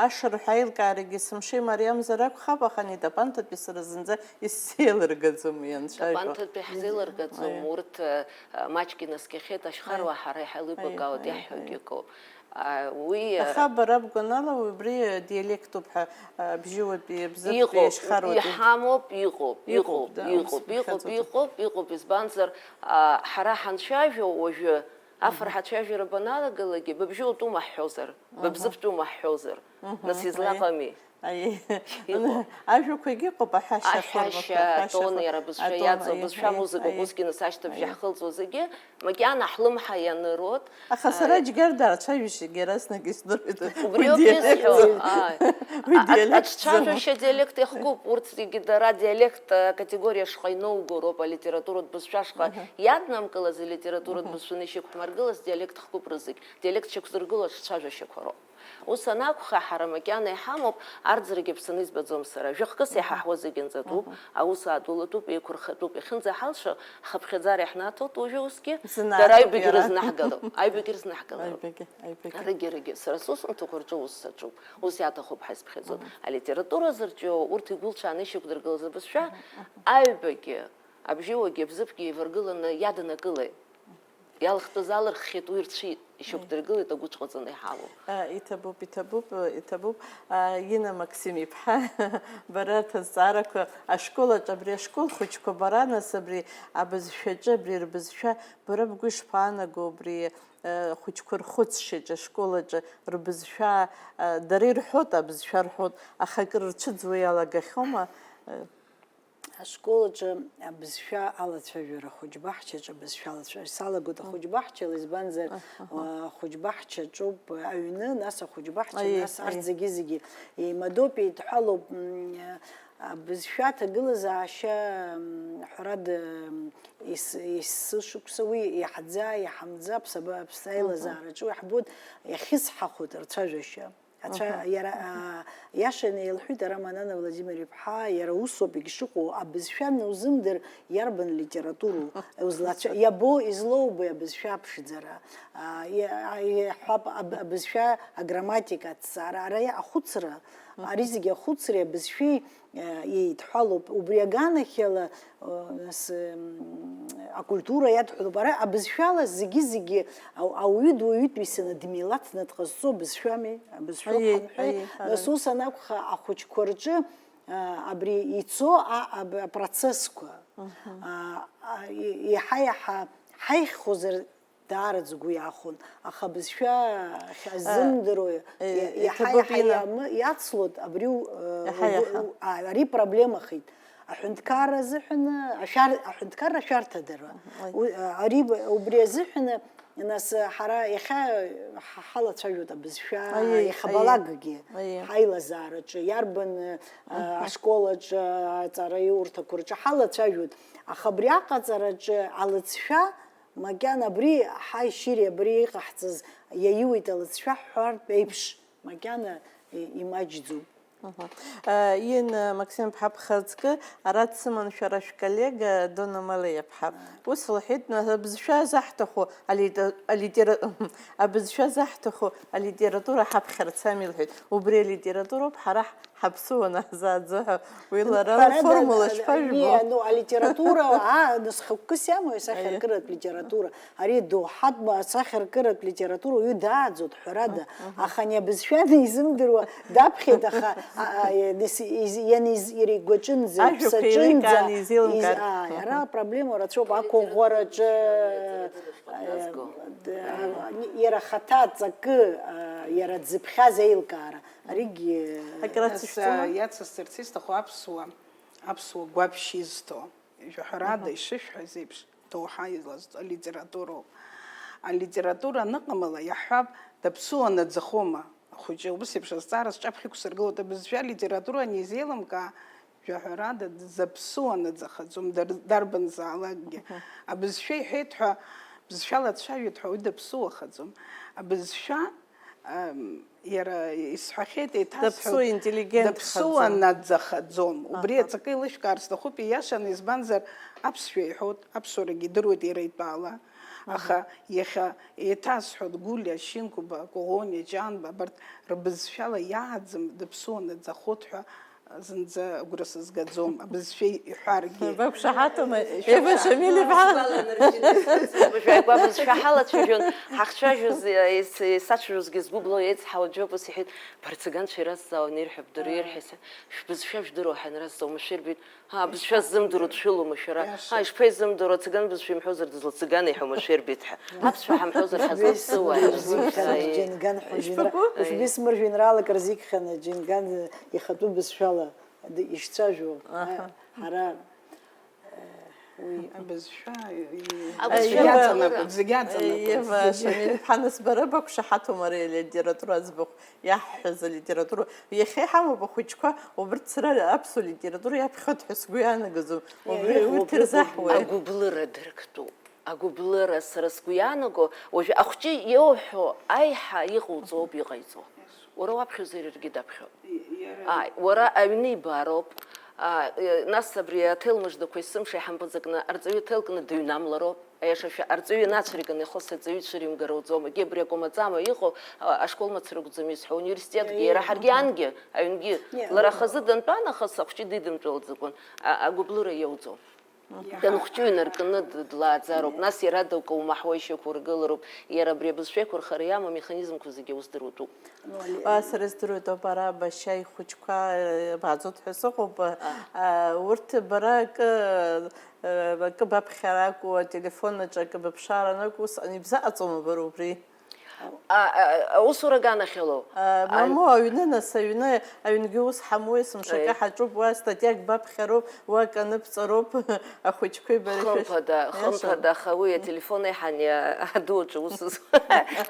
ашырҳәа аилкаарагьы сымшеи мариамзар акәхап, аха ани тапанҭатәи сара зынӡа исзеилыргаӡом уи анцәажәо. Тапанҭатәи ҳзеилыргаӡом, Аиеи. урҭ, а, маҷк инаскьахьеит, ашьхаруаа Аиеи. ҳара иҳаилибакаауеит, Аиеи, иаҳҳәогьы аиеи. акоуп. А, уи, а, Аха бара бгәанала убри диалектуп ҳәа, а, бжьыуатәи, бзыԥтәи, Иҟоуп, ашьхаруатәи. иҳамоуп, иҟоуп, Иҟоуп, иҟоуп, да, иҟоуп, ус иҟоуп, бхьаӡоуп. иҟоуп, иҟоуп, избанзар, а, ҳара ҳанцәажәо уажәы, афырҳацәажәара баналагалакгьы, быбжьыуатәума ҳҳәозар, Мгм. быбзыԥтәума ҳҳәозар, Мгм. нас излаҟами? Аиеи. Иҟоуп. Ажәақәагьы ыҟоуп, аҳәашьа аформақәа, Аҳәашьа, аҳәашьа атон фор-, иара бызшәа атон, иаҵоу, аиеи, бызшәа аиеи, музыка аиеи. усгьы нас ашьҭыбжь Аиеи. иаҳхылҵуа зегьы, макьана ҳлымҳа ианыруеит. Аха сара А, џьгьарда ацәажәашьагьы иаразнак исдырит. Убриоуп Уи диалект исҳәо, зоуп. ааи. Уи А, а, диалект зоуп. Аҽцәажәашьа диалект иахкуп, урҭ зегьы дара диалект, а, категориа шҟа иноуго роуп, алитературатә бызшәа шҟа Аҳа. иаднамкылаз, алитературатә Аҳа. бызшәаны ишьақәҳмаргылаз диалект хкуп рызегь. Диалект шьақәзыргыло аҽцәажәашьақәа роуп. Ус анакәха, ҳара макьана иҳамоуп, арӡрагьы Аԥсны избаӡом сара. Жәахкыс Аҳа. иҳаҳуа зегьы нҵәатәуп, Аҳа. аус аадулатәуп, еиқәырхатәуп. Иахьынӡаҳалшо, ҳхыԥхьаӡара иҳнаҭоит уажәы усгьы, Зынааҭоуп дара аҩбагьы иара. рызнаҳгалап, аҩбагьы рызнаҳгалап. Аҩбагьы, аҩбагьы. Арыгьы-арыгьы. Сара сусумҭақәа рҿы ус саҿуп, ус иаҭахуп ҳәа исԥхьаӡоит. Мгм. Алитература зырҿиоу, урҭ игәылцәааны ишьақәдыргылаз абызшәа, Мгм, мгм. аҩбагьы, абжьыуагьы, абзыԥгьы еиваргыланы иаднакылеит. Иалхтәыз алырххьеит, уи рцәа ишьақәдыргылеит, агәыцә ҟаҵаны иҳауоу. А, иҭабуп, иҭабуп, иҭабуп. А, Инна Максим-иԥҳа, бара аҭазҵаарақәа ашкол аҿы, абри ашкол хәыҷқәа бара, нас, абри абызшәаҿы, абри рбызшәа, бара бгәы ишԥаанаго, абри, э, хәыҷқәа рхәыцшьаҿы, ашкол аҿы рбызшәа, э, дара ирҳәоит, абызшәа рҳәоит, аха акыр рцәыӡуа иалагахьоума? Э, Ашкол аҿы абызшәа алацәажәара, ахәыҷбаҳчаҿы абызшәа алацәажәара, салагоит ахәыҷбаҳчала, избанзар, Аҳа. а, ахәыҷбаҳчаҿоуп аҩны, нас ахәыҷбаҳча, Аиеи, нас арҭ аиеи. зегьы-зегьы еимадоуп, еидҳәалоуп, м, абызшәа аҭагылазаашьа, м, ҳәарада, м, ес-, есышықәса уи иаҳӡа, иаҳамӡа, аԥсаба-, аԥсаеилазаараҿы уи ҳбоит, иахьысҳахоит арцәажәашьа. Ацәа-, Мгм. иара, аа, иашаны илҳәеит Арам Анана Владимир-иԥҳа, иара усоуп егьшыҟоу, абызшәа анузымдыр, иарбан литературу узлацәа-, иабо, излоубеи абызшәа аԥшӡара? Аа, и-, а, иҳәап, аб-, абызшәа аграмматика аҭҵаара, ара ахәыцра, Мгм. ари зегьы ахәыцреи абызшәеи, аа, еидҳәалоуп. Убри аганахьала, Нас, м, акультура иадҳәалоуп. Ара абызшәала зегьы-зегьы ау-, ауаҩы дуаҩытәыҩса дмилаҭны дҟазҵо абызшәами, абызшәоуп Аиеи, ҳамҳәеи. аиеи, Нас ҳаран. ус анакәха, ахәыҷқәа рҿы, а, абри ицо а-, аб-, апроцессқәа, Мгм. а, а, и-, иаҳа-иаҳа ҳаихьхозар, даараӡа угәы иахәон, аха абызшәа ахьазымдыруа, Э, э, иа-, иаҳа-иаҳа иҭабуп, Инна. иамы-, иацлоит, абри у-, э, Иаҳа-иаҳа. угәы-, у-, а, ари проблемахеит. Аҳәынҭқарра азыҳәаны, ашәар-, аҳәынҭқарра ашәарҭадара. Мгм, ой. Уи, а, ари б-, убри азыҳәаны, нас, ҳара иахьа ҳа-, ҳалацәажәоит абызшәа, Аиеи, иахьабалакгьы, аиеи. Аиеи. ҳаилазаараҿы, иарбан, э, Мгм. ашкол аҿы, аҵара иурҭақәа рҿы ҳалацәажәоит. Аха абри аҟаҵараҿы алыҵшәа Макьана абри ҳаишьыри абри иҟаҳҵаз иаиуеит алыҵшәа ҳҳәартә еиԥш, макьана и-, имаҷӡоуп. Мгм. Э, Инна Максим-иԥҳа, бхаҵкы, ара дсыман шәара шәколлега Дона Малеиа-ԥҳа. Ус лҳәеит, нас, абызшәа заҳҭаху алита-, алитера-, абызшәа заҳҭаху алитература ҳаԥхьарц ами, лҳәеит. Убри алитературоуп ҳара ҳ-, ҳаԥсуа наҳзааӡо ҳәа. Уи лара Ҳәарада, лформула а, шԥажәбо? Не, ну, алитература, а, нас хықәкыс иамоу асахьаркыратә литература. Ари доуҳатәу асахьаркыратә литература уаҩы дааӡоит, ҳәарада. Мгм. Аха ани абызшәа анизымдыруа даԥхьеит, аха, а, а, ианиз-, из-, ианиз-, иара игәаҿынӡа, Ажәақәа ԥсаҿынӡа еиликааны изеилымкаар. Из-, а, Мгм. ара апроблема рацәоуп, ақәыӷәӷәараҿы, а, Иазго. д-, а, иара ахаҭа аҵакы, а, иара дзыԥхьаз еилкаара. Аригьы Акратцәа Нас, шәҵома? а, иацысҵарц исҭаху аԥсуа, аԥсуа гәаԥшь изҭо. Жәаҳәарада Мгм. ишышәҳәаз еиԥш, доуҳа излазҵо алитературоуп. Алитература аныҟамла, иаҳҳәап, даԥсуа наӡахома ахәыҷы? Убыс еиԥш азҵаара сҿаԥхьа иқәсыргылоит, абызшәа алитература анизеилымкаа, жәаҳәарада, дзаԥсуа наӡахаӡом, дар-, дарбанзаалакгьы. Мгм. Абызшәа иҳәеит ҳәа, бызшәала дцәажәеит ҳәа, уи даԥсуахаӡом. Абызшәа Ам, иара исҳәахьеит, еиҭасҳәоит, Даԥсуа интеллигент даԥсуа хаӡом. наӡахаӡом. Убри Аҳа. аҵакы еилышәкаар сҭахуп, ииашаны, избанзар, аԥсшәа иҳәоит, аԥсуарагьы идыруеит иара итәала. Аха Аҳа. иахьа еиҭасҳәоит, Гулиа, Шинқәба, Коӷониа, Ҷанба, абарҭ рбызшәала иааӡам, даԥсуа наӡахоит ҳәа зынӡа агәра сызгаӡом, абызшәа иҳәаргьы. Бақәшаҳаҭума, Ева Шамиль-иԥҳа? Абызшәа ҳалацәажәон, ҳахцәажәоз, ес-, есацәажәозгьы згәы блоу еицҳауа џьоук ус иҳәеит, барҭ цыганцәа иразҵаауан ирҳәап, дара ирҳәеит, шәбызшәа жәдыруа ҳанразҵаа, уамашәа ирбеит, ҳа, абызшәа ззымдыруа дшәылоума шәара? Иаша. Ҳа, ишԥаизымдыруа, цыган бызшәа имҳәозар дызлацыганеи ҳәа уамашәа ирбеит ҳәа. Аԥсшәа ҳамҳәозар ҳазлаԥсыуааи? Џьынган ҳәа жәеинра-, Ишԥаку? Ушбисмыр жәеинраалак рзикхьаны, Џьынган ихатәы бызшәала. Д-, ишцәажәо, Аҳа. ҳара, э, уи Абызшәа, и-, Абызшәа зегь аҵанакуеит, зегь аҵанакуеит. Ева Шамиль-иԥҳа, нас бара бақәшаҳаҭума ари алитература аӡбахә иаҳҳәаз алитература? Иахьа иҳамоуп ахәыҷқәа, убырҭ сара аԥсуа литература иаԥхьоит ҳәа сгәы иаанагаӡом. Убри, Иа-, урҭ иа-, ирзаҳуеит. Агәыблыра дырктәуп. Агәыблыра сара сгәы иаанаго, уажәы ахәҷы иоуҳәо аиҳа иҟауҵоуп иҟаиҵо. Уара уаԥхьозар иаргьы даԥхьоит. Ааи, уара аҩны ибароуп. А, е, нас абри аҭел мыждақәа есымша иҳампыҵакны арҵаҩы ҭелкны дыҩнамлароуп. Аиашашәа, арҵаҩы ианацәырганы ихы сарҵаҩы ицәыримгар ауӡом. Егьи абри акәамаҵама иҟоу, а, ашкол мацара акәӡам изҳәо, университетгьы, иара ҳаргьы ангьы, аҩнгьы. Лара хазы дантәа нахыс ахәҷы дидымтәалаӡакәын. А, агәыблыра иоуӡом. Данхәҷы инаркны длааӡароуп, нас иара дакоумаҳуа ишьақәыргылароуп, иара абри абызшәа еиқәырхара иамоу амеханизмқәа зегьы аус дырутәуп. Сара издыруеит ауп, ара башьа ихәыҷқәа бааӡоит ҳәа сыҟоуп. Урҭ бара акы акы баԥхьар акәу, ателефон аҿы акы быԥшаар анакәу, усҟан ибзаҟаҵома бара убри? Аусура аганахьалоу? Мамоу, аҩны, нас, аҩны, аҩнгьы ус ҳамоу, есымша акы ҳаҿуп, уа статиак баԥхьароуп, уа акы аныбҵароуп, ахәыҷқәеи бареи шәа. Хымԥада, хымԥада, аха уи ателефон еиҳан аду аҿы ус зуа,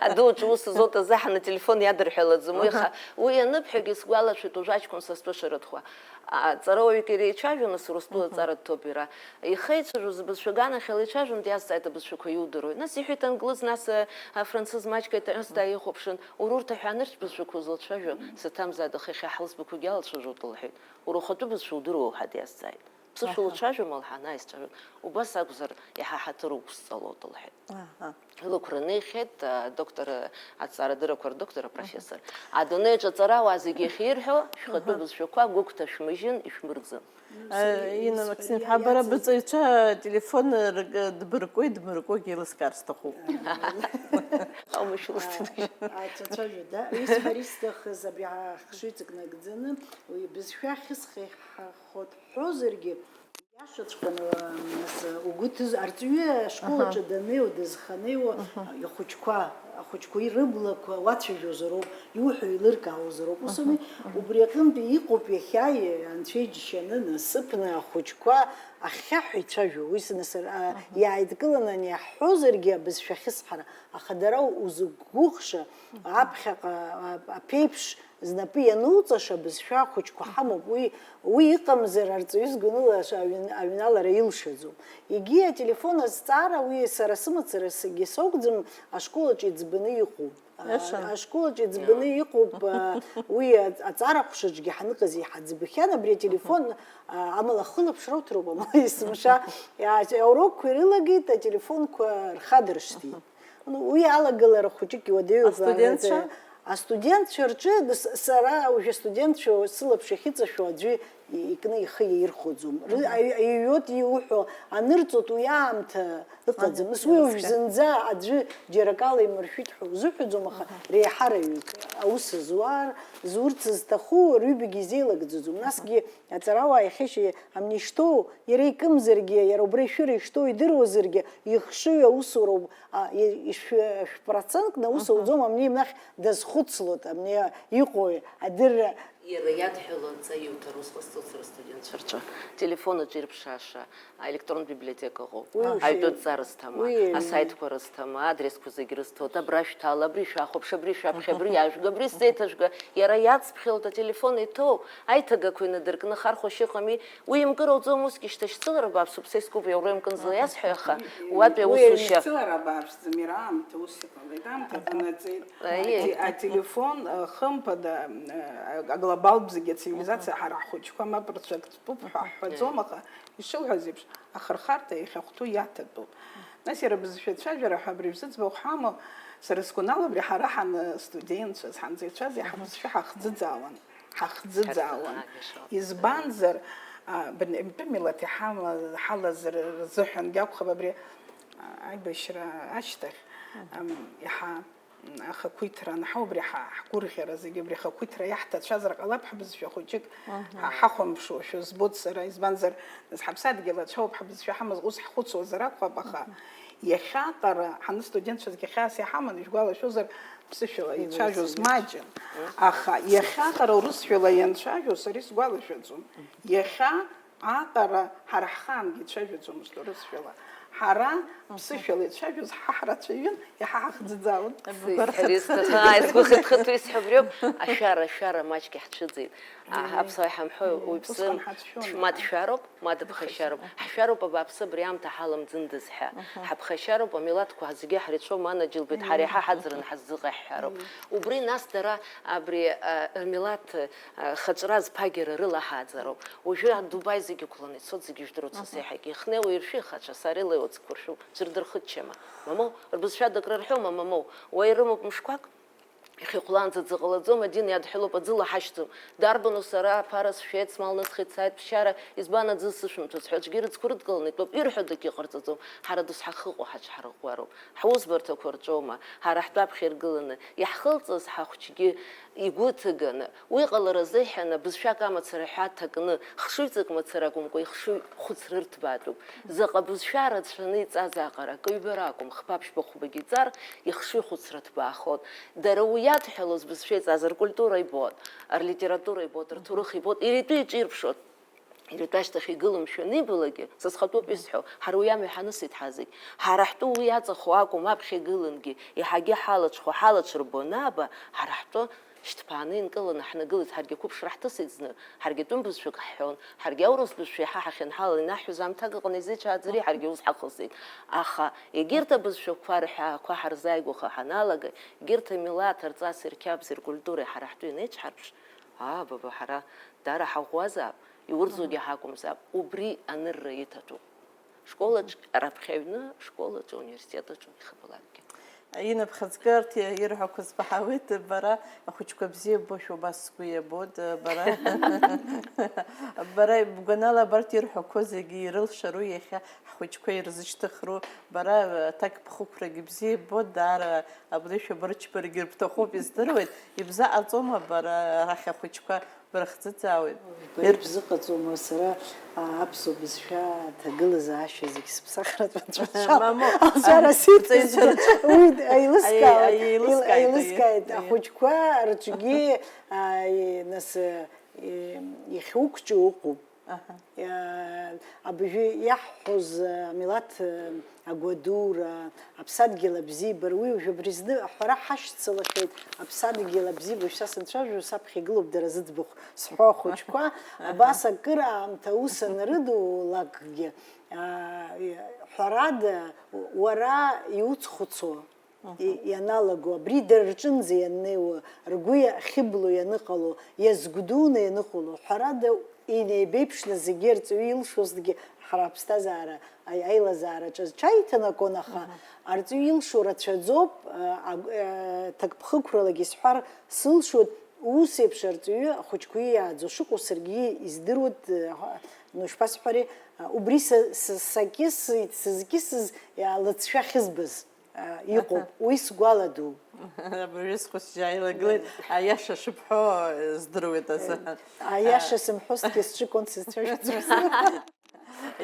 аду аҿы ус зуа дазаҳан ателефон иадырҳәалаӡом, уи аха, уи ианыбҳәагьы сгәалашәоит, уажәы аҷкәын са стәы шырыҭхуа. Аҵарауаҩык иреицәажәон, нас Урыстәыла аҵара дҭоуп иара. Ихеицәажәоз абызшәа аганахьала ицәажәон, диазҵааит абызшәақәа иудыруеи. Нас иҳәеит англыз, нас афранцыз маҷк аиҭаҳәа дааихәаԥшын, уара урҭ аҳәаа нырцә бызшәақәа узлацәажәо, саҭамзааит, аха иахьа ҳлызбақәагьы алацәажәоит, лҳәеит. Уара ухатәы бызшәа удыруоу ҳәа диазҵааит. Ԥсышәа уцәажәома лҳәан, ааи, сцәажәоит. Убас акәзар, иаҳа ҳаҭыр уқәсҵалоит, лҳәеит. Лықәра неихьеит, доктор, аҵарадыррақәа рдоктор, апрофессор. Адунеи аҿы аҵарауаа зегьы ахьирҳәо, шәхатәы бызшәақәа гәыгәҭа шәмыжьын, ишәмырӡын. Инна Максим-ԥҳа, бара быҵаҩцәа ателефон дбыркуеит, дмыркуагьы еилыскаар сҭахуп. Аумашәылсҭа. Ацәацәажәо, да? Исҳәар исҭахыз абри ахшыҩҵак нагӡаны, уи бызшәа ахьысхеиҳахо дҳәозаргьы, Иашаҵәҟьаны, нас, угәы ҭыз-, арҵаҩы ашкол аҿы даннеиуа, дызханеиуа, ихәыҷқәа, ахәыҷқәа ирыблақәа уацәажәозароуп, иуҳәо еилыркаауазароуп. Ус ауми, убри аҟынтәи иҟоуп иахьа, анцәа иџьшьаны, насыԥны ахәыҷқәа ахьхьаҳәа ицәажәо. Уи сынасыр, а, иааидкыланы ани иаҳҳәозаргьы абызшәа ахьысҳара, аха дара узықәгәыӷша, аԥхьаҟа, а, аԥеиԥш, Знапы иануҵаша бызшәа хәыҷқәа ҳамоуп, уи, уи иҟамзар арҵаҩы згәаныла аҩн-, аҩналара илшаӡом. Егьи ателефон азҵаара, уи сара сымацара саргьы сакәӡам, ашкол аҿы иӡбаны иҟоуп. Иашан. Ашкол аҿы иӡбаны иҟоуп, а, уи а-, аҵара ҟәшаҿгьы ҳаныҟаз иҳаӡбахьан абри ателефон, а, амала ахылаԥшра уҭароуп, амала есымша, а, аурокқәа ирылагеит, ателефонқәа рхадыршҭит. Ну, уи алагалара хәыҷык иуадаҩуп. Астудентцәа? Астудентцәа рҿы, с-, сара уажәы астудентцәа сылаԥш иахьыҵашәо аӡәы и-, икны ихы иаирхәаӡом. Ры-, аҩ-, аҩ-, иуҳәо анырҵоит, уи аамҭа ыҟаӡам. Нас уи уажә зынӡа аӡәы џьара акала имыршәит ҳәа узыҳәаӡом, аха реиҳараҩык аус зуар, зурц зҭаху рҩбагьы изеилагӡаӡом. Насгьы аҵарауаа иахьа амни што, иара икымзаргьы, иара убра ишәыра ишто идыруазаргьы, ихшыҩ аусуроуп, а, и-, ишәы-, шәпроцентны аус ауӡом, амни имнахь дазхәыцлоит, амни иҟои, адырра. Иара иадҳәалоу адҵа иуҭар ус ҟасҵоит сара астудентцәа рҿы. Телефон аҿы ирԥшааша, аелектронтә библиотека ыҟоуп. Уи ушәи-, аҩтәы адҵа рызҭама, уи аҩны. Асаитқәа рызҭама, адресқәа зегь рызҭоит, абра шәҭала, абри шәахәаԥш, абри шәаԥхьа, абри иаажәга, абри сзеиҭажәга, иара иаҵԥхьалоит, ателефон иҭоу, аиҭагақәа инадыркны хархәашьа ыҟами, Уи имкыр ауӡом, усгьы шьҭа шьцылара бааԥсуп, са искуп иаура имкынзла иасҳәо, аха уатәи аусушьа. Шьцылара бааԥсӡам, иара аамҭа ус иҟалеит, аамҭа ҟанаҵеит. Аиеи. Ате-, ателефон, э, хымԥада, э, аглобалтә зегьы ацивилизациа ҳара ҳхәыҷқәа мап рцәак ҵтәуп ҳәа ҳҳәаӡом, аха ишылҳәаз еиԥш, ахырхарҭа иахьахәҭоу иаҭатәуп. Нас иара бызшәа ацәажәара ҳәа абри бзыӡбахә ҳамоу, сара сгәанала абри ҳара ҳаны студентцәаз, ҳанҵаҩцәаз иаҳа бызшәа ҳахӡыӡаауан. Ҳахӡыӡаауан. Избанзар, а, бынтәы милаҭ иҳама-, ҳалаз рзыҳәангьы акәхап абри, а, аибашьра ашьҭахь, ам, иаҳа, м, ахақәиҭра анҳау, убри ҳа-, ҳгәырӷьара зегьы, убри ахақәиҭра иаҳҭацәазар ҟалап, ҳбызшәа хәыҷык ҳа-, ҳахәамԥшуашәа збоит сара, избанзар, нас ҳаԥсадгьыл ацәоуп, ҳбызшәа ҳамаз ус ҳхәыцуазар акәхап, аха иахьаҟара, ҳаныстудентцәазгьы хьаас иҳаман, ижәгәалашәозар, Ԥсышәала ицәажәоз маҷын, аха иахьаҟара урысшәала ианцәажәо сара исгәалашәаӡом. Иахьа аҟара ҳара ҳхаангьы ицәажәаӡомызт урысшәала. Ҳара ԥсышәала ицәажәоз ҳа ҳрацәаҩын, иаҳа ҳахӡыӡаауан. Сгәы хыҭ-хыҭуа исҳәо абриоуп, ашәара, ашәара маҷк иаҳцәыӡит. Аҳ-, аԥсуаа иҳамҳәо уаҩԥсы Усҟан ҳацәшәон. Ма дшәароуп, Ма дыԥхашьароуп. Ҳшәароуп абааԥсы абри аамҭа ҳаламӡындаз ҳәа. Ҳаԥхашьароуп, амилаҭқәа зегьы ҳрицәоума, анаџьалбеит, ҳара иаҳа ҳаӡраны ҳаззыҟаҳҳәароуп. Убри нас дара абри, а, рмилаҭ, а, хаҿра зԥагьара рылаҳааӡароуп. Уажәы Дубаи зегьы ықәланы ицоит, зегьы ижәдыруеит, са сеиҳагьы. Ихнеиуа иршәыхацәа, сара илеиуа цқәа ршәуп, ӡәыр дырхыччама. Мамоу, рбызшәа дакрырҳәома, мамоу, уа ирымоуп мышқәак? Иахьа ихәлаанӡа аӡы ҟалаӡом, адин иадҳәалоуп, аӡы лаҳашьҭӡом. Дарбану сара аԥара сшәеит, смал нысхит, сааит ԥсшьара, избан аӡы сышәымҭоз ҳәа аӡәгьы рыцқәа рыдкыланы итәоуп, ирҳәо дагьыҟарҵаӡом, ҳара досҳахыҟоу ҳаҽҳарӷәӷәароуп, ҳусбарҭақәа рҿоума, ҳара ҳтәаԥхьа иргыланы, иаҳхылҵыз ҳахәҷгьы игәы ҭыганы, уи ҟалара азыҳәан абызшәак амацара ҳәа аҭакны, хшыҩҵак мацара акәымкәа, ихшыҩ хәыцра рҭбаатәуп. Заҟа бызшәа рацәаны иҵаз аҟара, акы-ҩба ракәым, хԥа-ԥшьба хәбагьы иҵар, ихшыҩ хәыцра ҭбаахот. Дара уи иадҳәалоз бызшәа иҵаз ркультура ибот, рлитература ибот, рҭоурых ибот, иара итәы иҿирԥшот. Иара итәы ашьҭахь игылам шәанибалакгьы, са схатәоуп исҳәо, ҳара уи амҩа ҳанысит ҳазегь. Ҳара ҳтәы уи аҵахо акәым, аԥхьа игылангьы, еиҳагьы ҳалаҽхәо, ҳалаҽырбо анаба, ҳара ҳтәы шьҭԥааны инкыланы ҳнагылеит, ҳаргьы ақәыԥшра ҳҭысит зны, ҳаргьы тәым бызшәак ҳҳәон, ҳаргьы аурыс бызшәа еиҳа ҳахьынҳалан инаҳҳәоз аамҭак ыҟан, изеиҿааӡари, ҳаргьы ус ҳахысит. Аха егьырҭ абызшәақәа рҳәаақәа ҳарзааигәаха ҳаналага, егьырҭ амилаҭ рҵаси рқьабзи ркультуреи ҳара ҳтәы ианеиҿҳарԥш, аа, баба, ҳара дара ҳаӷәӷәазаап, иурӡугьы ҳакәымзаап, убри анырра иҭатәуп. Школаҿ раԥхьаҩны, школаҿы, университет аҿы, ихабалакгьы. Инапхыӡкы арҭ ирҳәақәаз баҳауеит, бара ахәыҷқәа бзиа ббошәа убас сгәы иабоит, бара, бара бгәанала абарҭ ирҳәақәо зегьы ирылшару, иахьа ҳхәыҷқәа ирзышьҭыхру, бара аҭакԥхықәрагьы бзиа ббоит, даара абнышә абырчбарагьы рыбҭахуп, издыруеит, ибзаҟаҵома бара арахь ахәыҷқәа? Бара хӡыӡаауеит. Бара ибзыҟаҵома, сара, а, аԥсуа бызшәа аҭагылазаашьа зегь сыԥсахратәы анцәа сшәап. Мамоу, алшара а, сиҭозгьы, ҵеицәа рҿы. Уи еилыскаауеит, аиеи, еилыскааит, еил-, еилыскааит. Аиеи. Ахәыҷқәа рҿгьы, а, и-, нас, и-, ихьуқәҿио ыҟоуп. Аҳа. Иа-, абыржәы иаҳҳәоз, а, амилаҭ, а, агәадура, аԥсадгьыл абзиабара, уи уажә абри зны аҳәара ҳашьцылахьеит, аԥсадгьыл абзиабара, шәа сынцәажәо, саԥхьа игылоуп дара зыӡбахә зҳәо ахәыҷқәа, абас акыр аамҭа аус анрыдулакгьы, а, ҳәарада, уара иуцхәыцуа, и-, ианалаго, абри дара рҿынӡа ианнеиуа, ргәы иахьыбло ианыҟало, иазгәдуны ианыҟало, ҳәарада, инеибеиԥшны зегьы арҵаҩы илшозгьы ҳара ҳаԥсҭазаара, аи-, аилазаараҿы зҽаиҭанакуан, аха арҵаҩы илшо рацәаӡоуп, а, аг-, а, ҭакԥхықәралагьы исҳәар сылшоит, ус еиԥш арҵаҩы ахәыҷқәа иааӡо шыҟоу саргьы издыруеит, а, ну, ишԥасҳәари, а, убри са, са, сакьысит, сызкьысыз, а, лыҵшәа ахьызбаз. А, иҟоуп, аҳа, уи сгәаладу. Абыржәы схәыҷы ааилагылеит, аиаша шыбҳәо здыруеит азыҳәан. Аиаша сымҳәозҭгьы сҿы кон сызцәажәаӡомызт.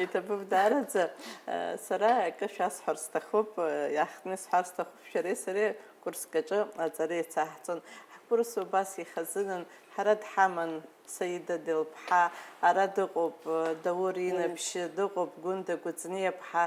Иҭабуп даараӡа. Сара акы шәасҳәар сҭахуп, иаахтны исҳәар сҭахуп, шәареи сареи курск аҿы аҵара еицаҳҵон. Ҳкурс убас ихазынын, ҳара дҳаман Саида Делԥҳа, ара дыҟоуп, Даур Инаԥшьы, дыҟоуп Гәында Кәыҵниаԥҳа,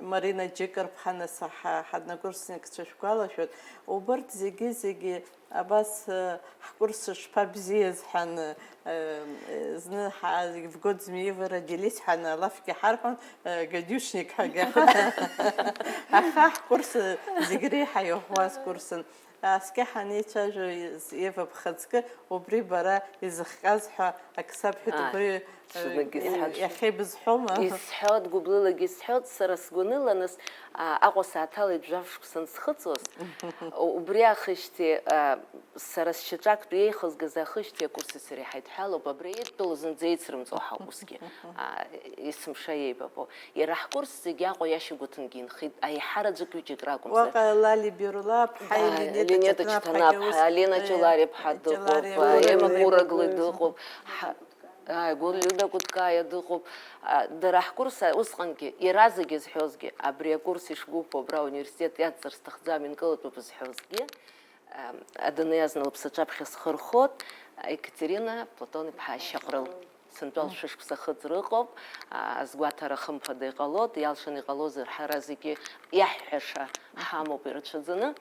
Марина Џьыкырԥҳа, нас ҳа-, ҳоднокурсникцәа шәгәалашәоит. Убырҭ зегьы-зегьы абас, э, ҳкурс шԥабзиаз ҳәа, э, э, зны ҳа-, Евгод Змеивара делись ҳәа алафгьы ҳарҳәон, э, гадюшник ҳәагьы. Аха ҳкурс зегь реиҳа иӷәӷәаз курсын. Аскьа ҳанеицәажәо, Ева, бхаҵкы, убри бара изыхҟьаз ҳәа ак сабҳәеит, ааи, убри, ҽнак, э, исҳәа-, иахьа ибызҳәома? Исҳәоит, гәыблылагьы исҳәоит, сара сгәаныла, нас, а, Аҟәа сааҭалеит, жәаф шықәса ансхыҵуаз. Убри аахижьҭеи, а, сара сшьаҿактәи еихызгаз аахижьҭеи акурси сареи ҳаидҳәалоуп, абри аидтәалоу зынӡа еицрымҵуа ҳауп усгьы, а, есымша еибабо. Иара ҳкурс зегьы Аҟәа иашьа гәыҭынгьы инхеит, аиҳараӡак ҩыџьак ракәымзар. Уаҟа Лали Берулаԥҳа, да, Линета Линета Ҷыҭнаԥҳагьы ус, Ҷыҭнаԥҳа, Алина, э, Ҷылариаԥҳа дыҟоуп, Ҷылариа, Ема Гәырагли, Гәырагли дыҟоуп, ҳа-, ааи, Гәыр-, Лида Кәыткаиа дыҟоуп. А, дара ҳкурс усҟангьы иаразнак изҳәозгьы, абри акурс ишгәыԥу абра ауниверситет иадҵыр сҭахӡам, инкылатәуп зҳәозгьы, а, адунеи азна лыԥсаҿаԥхьа схы рхот, Екатерина Платон-иԥҳа Шьаҟрыл. Сынтәа алшәышықәса хыҵра ыҟоуп, а, азгәаҭара хымԥада иҟалоит, иалшаны иҟалозар, ҳара зегьы иаҳҳәаша ҳамоуп ирацәаӡаны.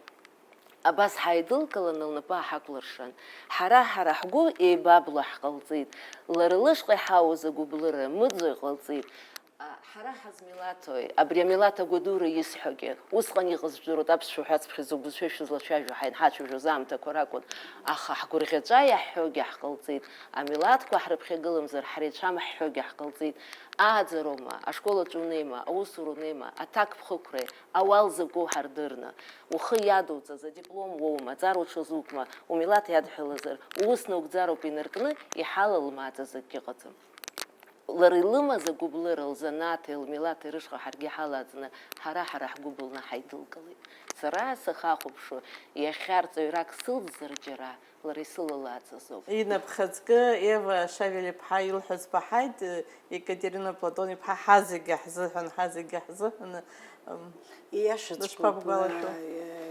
Абас ҳаидылкыланы лнапы ааҳакәлыршан. Ҳара, ҳара ҳгәы еибабло ҳҟалҵеит. Лара лышҟа иҳауз агәыблыра мыӡо иҟалҵеит. Ҳара ҳазмилаҭои, абри амилаҭ агәадура исҳәогьы, усҟан иҟаз жәдыруеит, аԥсшәа уҳәацыԥхьаӡо, бызшәа шәызлацәажәо ҳаи-, ҳацәажәоз аамҭақәа ракәын, аха ҳгәырӷьаҵәа иаҳҳәогьы ҳҟалҵеит, амилаҭқәа ҳрыԥхьагыламзар ҳреицәам ҳҳәогьы ҳҟалҵеит, ааӡароума, ашкол аҿы унеима, аусура унеима, аҭакԥхықәреи, ауал закәу ҳардырны, ухы иадуҵаз адиплом уоума, аҵара уҽазукма, умилаҭ иадҳәалазар, уус наугӡароуп инаркны, иҳалалым ааӡаз акгьы ыҟаӡам. Лара илымаз агәыблыра, лзанааҭи лмилаҭи рышҟа ҳаргьы ҳалаӡны, ҳара-ҳара ҳгәы былны ҳаидылкылеит. Сара сахахәаԥшуа, иахьа рҵаҩрак сылҵзар џьара, лара исылалааӡаз ауп. Инапхаҵкы Ева Шавель-иԥҳа илҳәаз баҳаит, Екатерина Платон-иԥҳа, ҳазегьы ҳзыҳәан, ҳазегьы ҳзыҳәан, м, Ииашаҵәҟьоуп, дышԥабгәалашәо?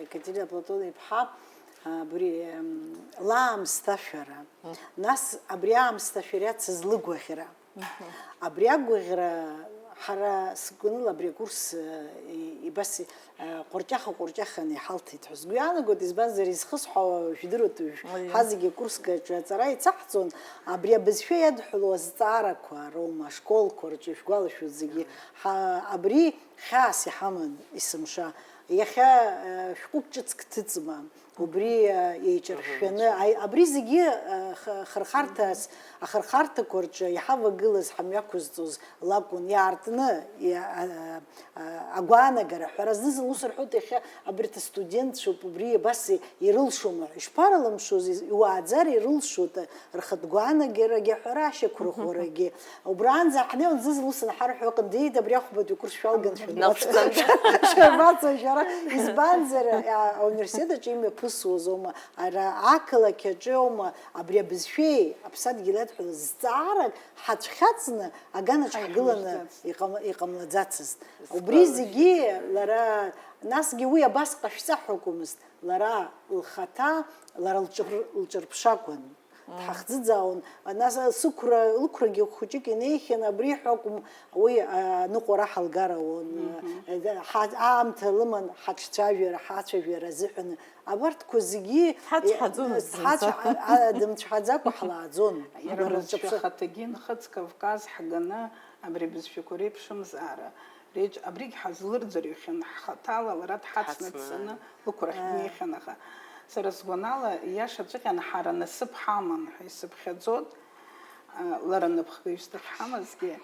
Екатерина Платон-иԥҳа, абри, м, лаамсҭашәара. Нас абри аамсҭашәара иацыз лыгәаӷьра. Абри агәаӷьра ҳара сгәаныла абри акурс, э, и-, ибас, э, ҟәырҷаха-ҟәырҷаханы иҳалҭеит ҳәа сгәы иаанагоит, избанзар, изхысҳәаауа жәдыруеит, уажә Аиеи. Ҳазегьы акурск аҿы аҵара ицаҳҵон, абри абызшәа иадҳәалоу азҵаарақәа роума, ашколқәа рҿы ишәгәалашәоит зегьы, ҳа-, абри хьаас иҳаман есымша. Иахьа, э, шәҟәык ҿыцк ҭыҵма? Убри, э, еиҿыршәшәаны, Мгм. аи-, абри зегьы, э, х-, хырхарҭас, ахырхарҭақәа рҿы иҳавагылаз, ҳамҩақәызҵоз лакәын, иаартны, иа-, а-, а-, агәаанагара, ҳәара зны-зынла ус рҳәоит, иахьа абарҭ астудентцәоуп, убри абас и-, ирылшома, ишԥарылымшоз, из-, иуааӡар ирылшоит, рхатә гәаанагарагьы, аҳәара ашьақәырӷәӷәарагьы. Убраанӡа ҳнеиуан, зны-зынла ус анҳарҳәо ыҟан, деид, абри ахәбатәи акурс шәалган, шәымбац-, Наԥҵан. Шәымбацәажәара, избанзар, а, ауниверситет аҿы имҩаԥысуаз аума, ара ақалақь аҿы аума, абри абызшәеи аԥсадгьыли адҳәалаз зҵаарак ҳацәхьаҵны аганаҿ ҳгыланы Ҳаиҳәшьаӡацт. Иҟам-, иҟамлаӡацызт. Убри Сгәалашәоит. Зегьы лара, насгьы уи абас ҟашәҵа ҳәа акәмызт, лара лхаҭа, лара лҿыр-, лҿырԥшакәын. Дҳахӡыӡаауан, нас сықәра, лықәрагьы хәыҷык инеихьан, абри ҳәа акәым, уи, а, аныҟәара ҳалгар ауан. Мгм. Ҳа-, аамҭа лыман ҳаҿцәажәара, ҳацәажәара азыҳәан. Абарҭқәа зегьы Ҳацҳаӡомызт зынӡа. Ҳацә-, а, а, дымцәҳаӡакәа ҳлааӡон. Иара Абар бызшәа лҿаԥшы- ахаҭагьы Нхыҵ Кавказ ҳганы абри абызшәақәа реиԥшымзаара реиҿ-, абригь ҳазлырӡырҩхьан, ҳхаҭала лара дҳацны Дҳацны. Дцаны лықәрахь Аа. Днеихьан, аха сара сгәанала, ииашаҵәҟьаны ҳара насыԥ ҳаман ҳәа исыԥхьаӡоит. А, лара напхгаҩыс дахьҳамазгьы,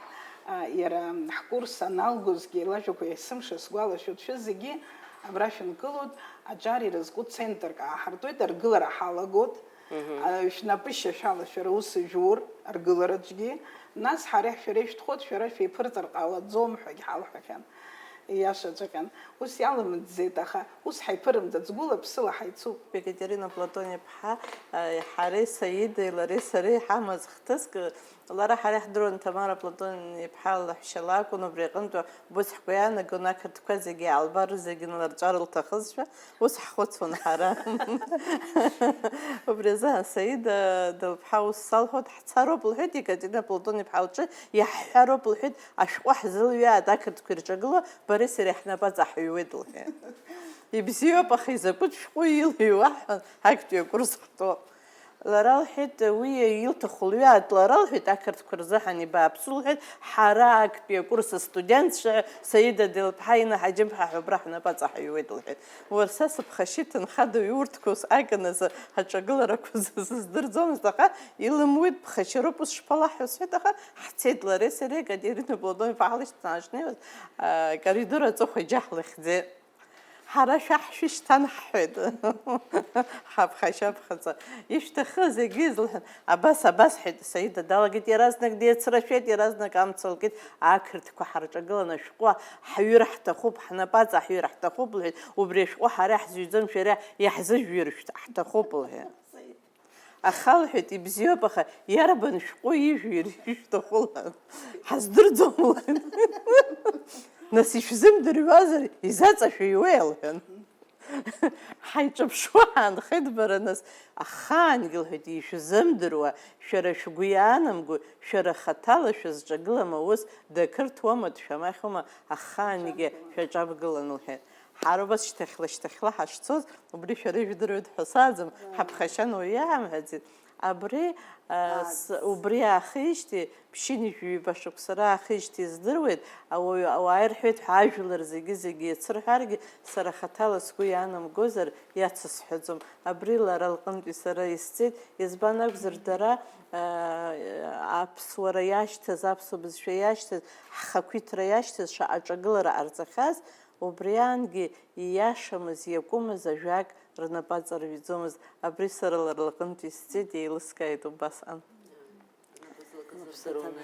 а, иара ҳкурс аналгозгьы, лажәақәа есымша сгәалашәоит, шәызегьы абра шәынкылоит, аҿар ирызку центрк ааҳартуеит, аргылара ҳалагот. Мгм. А, шәнапышьа шәала шәара ус жәур, аргылараҿгьы, нас ҳара шәара ишәҭахоит, шәара шәеиԥырҵыр ҟалаӡом ҳәагь ҳалҳәахьан. Ииашаҵәҟьан, ус иалымӡӡеит, аха ус ҳаиԥырымҵац, гәыла-ԥсыла ҳаицуп. Екатерина Платон-иԥҳа, а, ҳареи Саидеи лареи сареи иҳамаз хҭыск, лара ҳара иаҳдыруан, Ҭамара Платон-иԥҳа лаҳәшьа лакәын, убри аҟынтә убыс ҳгәы иаанагон ақырҭқәа зегьы иаалбар, зегьы нларҵәар лҭахызшәа, ус ҳхәыцуан ҳара. Убри азы Саида дылԥҳа ус салҳәоит, ҳцароуп, лҳәеит, Екатерина Платон-иԥҳа лҿы иаҳҳәароуп, лҳәеит, ашәҟәы ҳзылҩаат, ақырҭқәа ирҿагыло, бареи сареи ҳнапы аҵаҳҩуеит, лҳәеит. Ибзиоуп, аха изакәытә шәҟәы илыҩуа ҳҳәан, актәи акурс ҳтәоуп. Лара лҳәеит, уи илҭаху лҩаат, лара лҳәеит, ақырҭқәа рзыҳәан ибааԥсу лҳәеит, ҳара актәи акурс астудентцәа, Саида Делԥҳа, Инна Ҳаџьымԥҳа ҳәа убра ҳнапы аҵаҳҩуеит лҳәеит. Уара са сыԥхашьа иҭынхадои урҭқәа ус аканазы аҿагыларақәа сыздырӡомызт, аха илымуит, ԥхашьароуп, ус шԥалаҳҳәо сҳәеит, аха ҳцеит лареи сареи, Екатерина Платон-иԥҳа ҳлышьҭнаҳа ҳшнеиуаз, а, коридор аҵыхәа џьа ҳлыхьӡеит. Ҳара шәаҳ шәышьҭан ҳҳәеит. Ҳаԥхашьа-ԥхаҵа. Ишәҭахы зегьы излҳәан, абас, абас ҳәеит, Саида далагеит, иаразнак деицрашәеит, иаразнак амца лкит, ақырҭқәа ҳарҿагыланы ашәҟәы ҳҩыр ҳҭахуп, ҳнапаҵа ҳҩыр ҳҭахуп, лҳәеит, убри ашәҟәы ҳара иаҳзыҩӡом, шәара иаҳзыжәҩыр шәҭ-, ҳҭахуп, лҳәеит. Аха, лҳәеит, ибзиоуп, аха иарбан шәҟәы ижәҩыр ишәҭаху, лҳәан. Ҳаздырӡом, лҳәан. Нас ишәзымдыруазар, изаҵашәиуеи, лҳәан. Ҳаиҿаԥшуа ҳаанхеит бара, нас, ахаангьы, лҳәеит, ишәзымдыруа, шәара шәгәы иаанамго, шәара хаҭала шәызҿагылам аус, дақырҭуама, дшәамахьума, ахаангьы шәаҿабгылан, лҳәеит. Ҳара убас шьҭахьла-шьҭахьла ҳашцоз, убри шәара ижәдыруеит ҳәа сааӡам, ҳаԥхашьан уаҩы иаҳамҳәаӡеит. Абри, а, с-, убри аахижьҭеи, ԥшьынҩажәи ҩба шықәса раахижьҭеи здыруеит, ауаҩы, ауаа ирҳәеит ҳәа ажәлар зегьы-зегьы еицырҳәаргьы, сара хаҭала сгәы иаанамгозар, иацысҳәаӡом. Абри лара лҟынтәи сара исҵеит, избан акәзар, дара, а, аԥсуара иашьҭаз, аԥсуа бызшәа иашьҭаз, ҳхақәиҭра иашьҭаз шаҟа ҿагылара ҟарҵахьаз, убри аангьы ииашамыз, иакәымыз ажәак рнапы аҵарҩӡомызт. Абри сара лара лҟынтә исҵеит, еилыскааит убасҟан.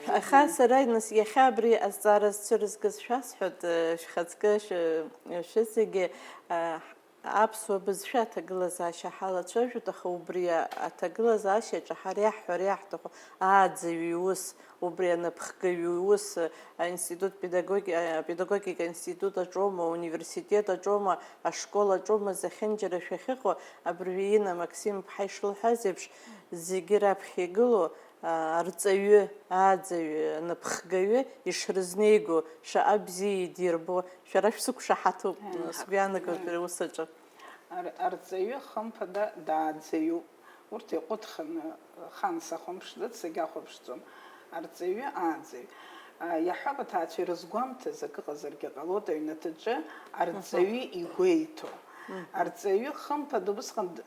Аха сара, нас, иахьа абри азҵаара зцәырызгаз шәасҳәоит, э, шәхаҵкы, шәы-, шәызегьы, э, аԥсуа бызшәа аҭагылазаашьа ҳалацәажәоит, аха убри аҭагылазаашьаҿы ҳара иаҳҳәар иаҳҭаху ааӡаҩ иус, убри анапхгаҩ иус, аинститут педагоги-, апедагогика институт аҿоума, ауниверситет аҿоума, ашкол аҿоума, зехьынџьара шәахьыҟоу, абыржәы Инна Максим-ԥҳа ишылҳәаз еиԥш, зегьы раԥхьа игылоу, а, арҵаҩы, ааӡаҩы, анапхгаҩы ишрызнеиго, шаҟа бзиа идирбо, шәара шәсықәшаҳаҭуп, сгәы иаанагоит ари аус аҿы. Ар-, арҵаҩы, хымԥада, дааӡаҩуп. Урҭ иаҟәыҭханы, хан сахәамԥшӡац, сагьахәаԥшӡом. Арҵаҩы, ааӡаҩ. А, иаҳҳәап, аҭаацәа ирызгәамҭаз акы ыҟазаргьы ҟалоит аҩнаҭаҿы арҵаҩы игәеиҭо. Арҵаҩы, хымԥада, убысҟан д-, д-,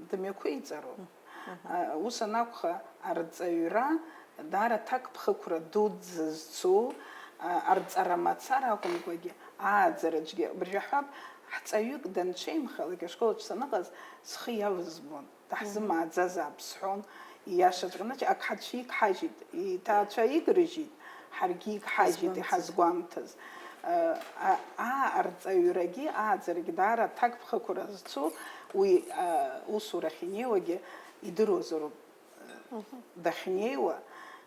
дымҩақәиҵароуп. А, ус анакәха, арҵаҩра даара аҭакԥхықәра дуӡӡа зцу, а, арҵара мацара акәымкәагьы, ааӡараҿгьы, абыржәы иаҳҳәап, ҳҵаҩык данҽеимхалак, ашколаҿ саныҟаз, схы иавызбон, даҳзымааӡазаап сҳәон, ииашаҵәҟьаны, ак ҳацәигҳажьит, иҭаацәа игрыжьит, ҳаргьы игҳажьит, иҳазгәамҭаз. А, а, аа, арҵаҩрагьы ааӡарагьы даара аҭакԥхықәра зцу, уи, а, усурахь инеиуагьы идыруазароуп. Дахьнеиуа,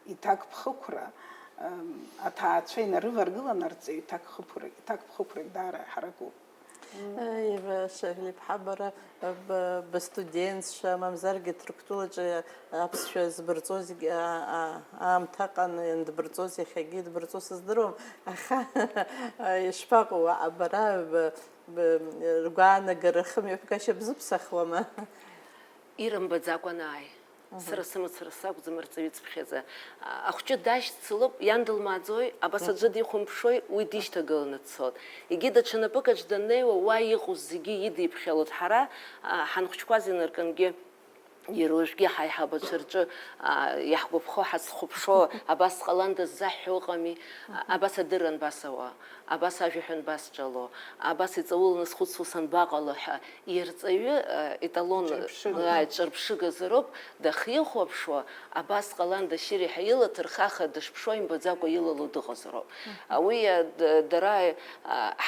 иҭакԥхықәра, ам, аҭаацәа инарываргылан, арҵаҩы иҭакхықәра-, иҭакԥхықәрагь даара ҳаракуп. Аиеи, Шаҳлиԥҳа, бара, б-, быстудентцәа, мамзаргьы Ҭырқәтәылаҿы аԥсшәа збырҵозгьы, а-, а-, аамҭаҟан иандбырҵоз, иахьагьы идбырҵо сыздыруам, аха ишԥаҟоу, уаҟа бара, б-, б-, ргәаанагара, рхымҩаԥгашьа бзыԥсахуама? Ирымбаӡакәа анааи. Сара сымацара сакәӡам, арҵаҩы цыԥхьаӡа. А, ахәҷы дашьцылоуп, иан дылмааӡои, абас аӡәы дихәамԥшуеи, уи дишьҭагыланы дцоит. Егьи даҽа напыкаҿ даннеиуа, уа иҟоу зегьы идиԥхьалоит. Ҳара, а, ҳанхәҷқәаз инаркынгьы, иара уажәгьы ҳаиҳабацәа рҿы, а, иаҳгәаԥхо, ҳазхәаԥшуа, абас ҟаландаз заҳҳәо ыҟами, а, абас адырра анбасауа, абас ажәаҳәа анбасҿало, абас иҵауланы схәыцуа санбаҟало ҳәа. Ирҵаҩы, э, еталон, ҿырԥшыга. Ааи, ҿырԥшыгазароуп, дахихәаԥшуа, абас ҟаланда шьыри ҳәа илаҭырхаха дышԥшуа имбаӡакәа илало дыҟазароуп. Уи, э, д-, дара, э,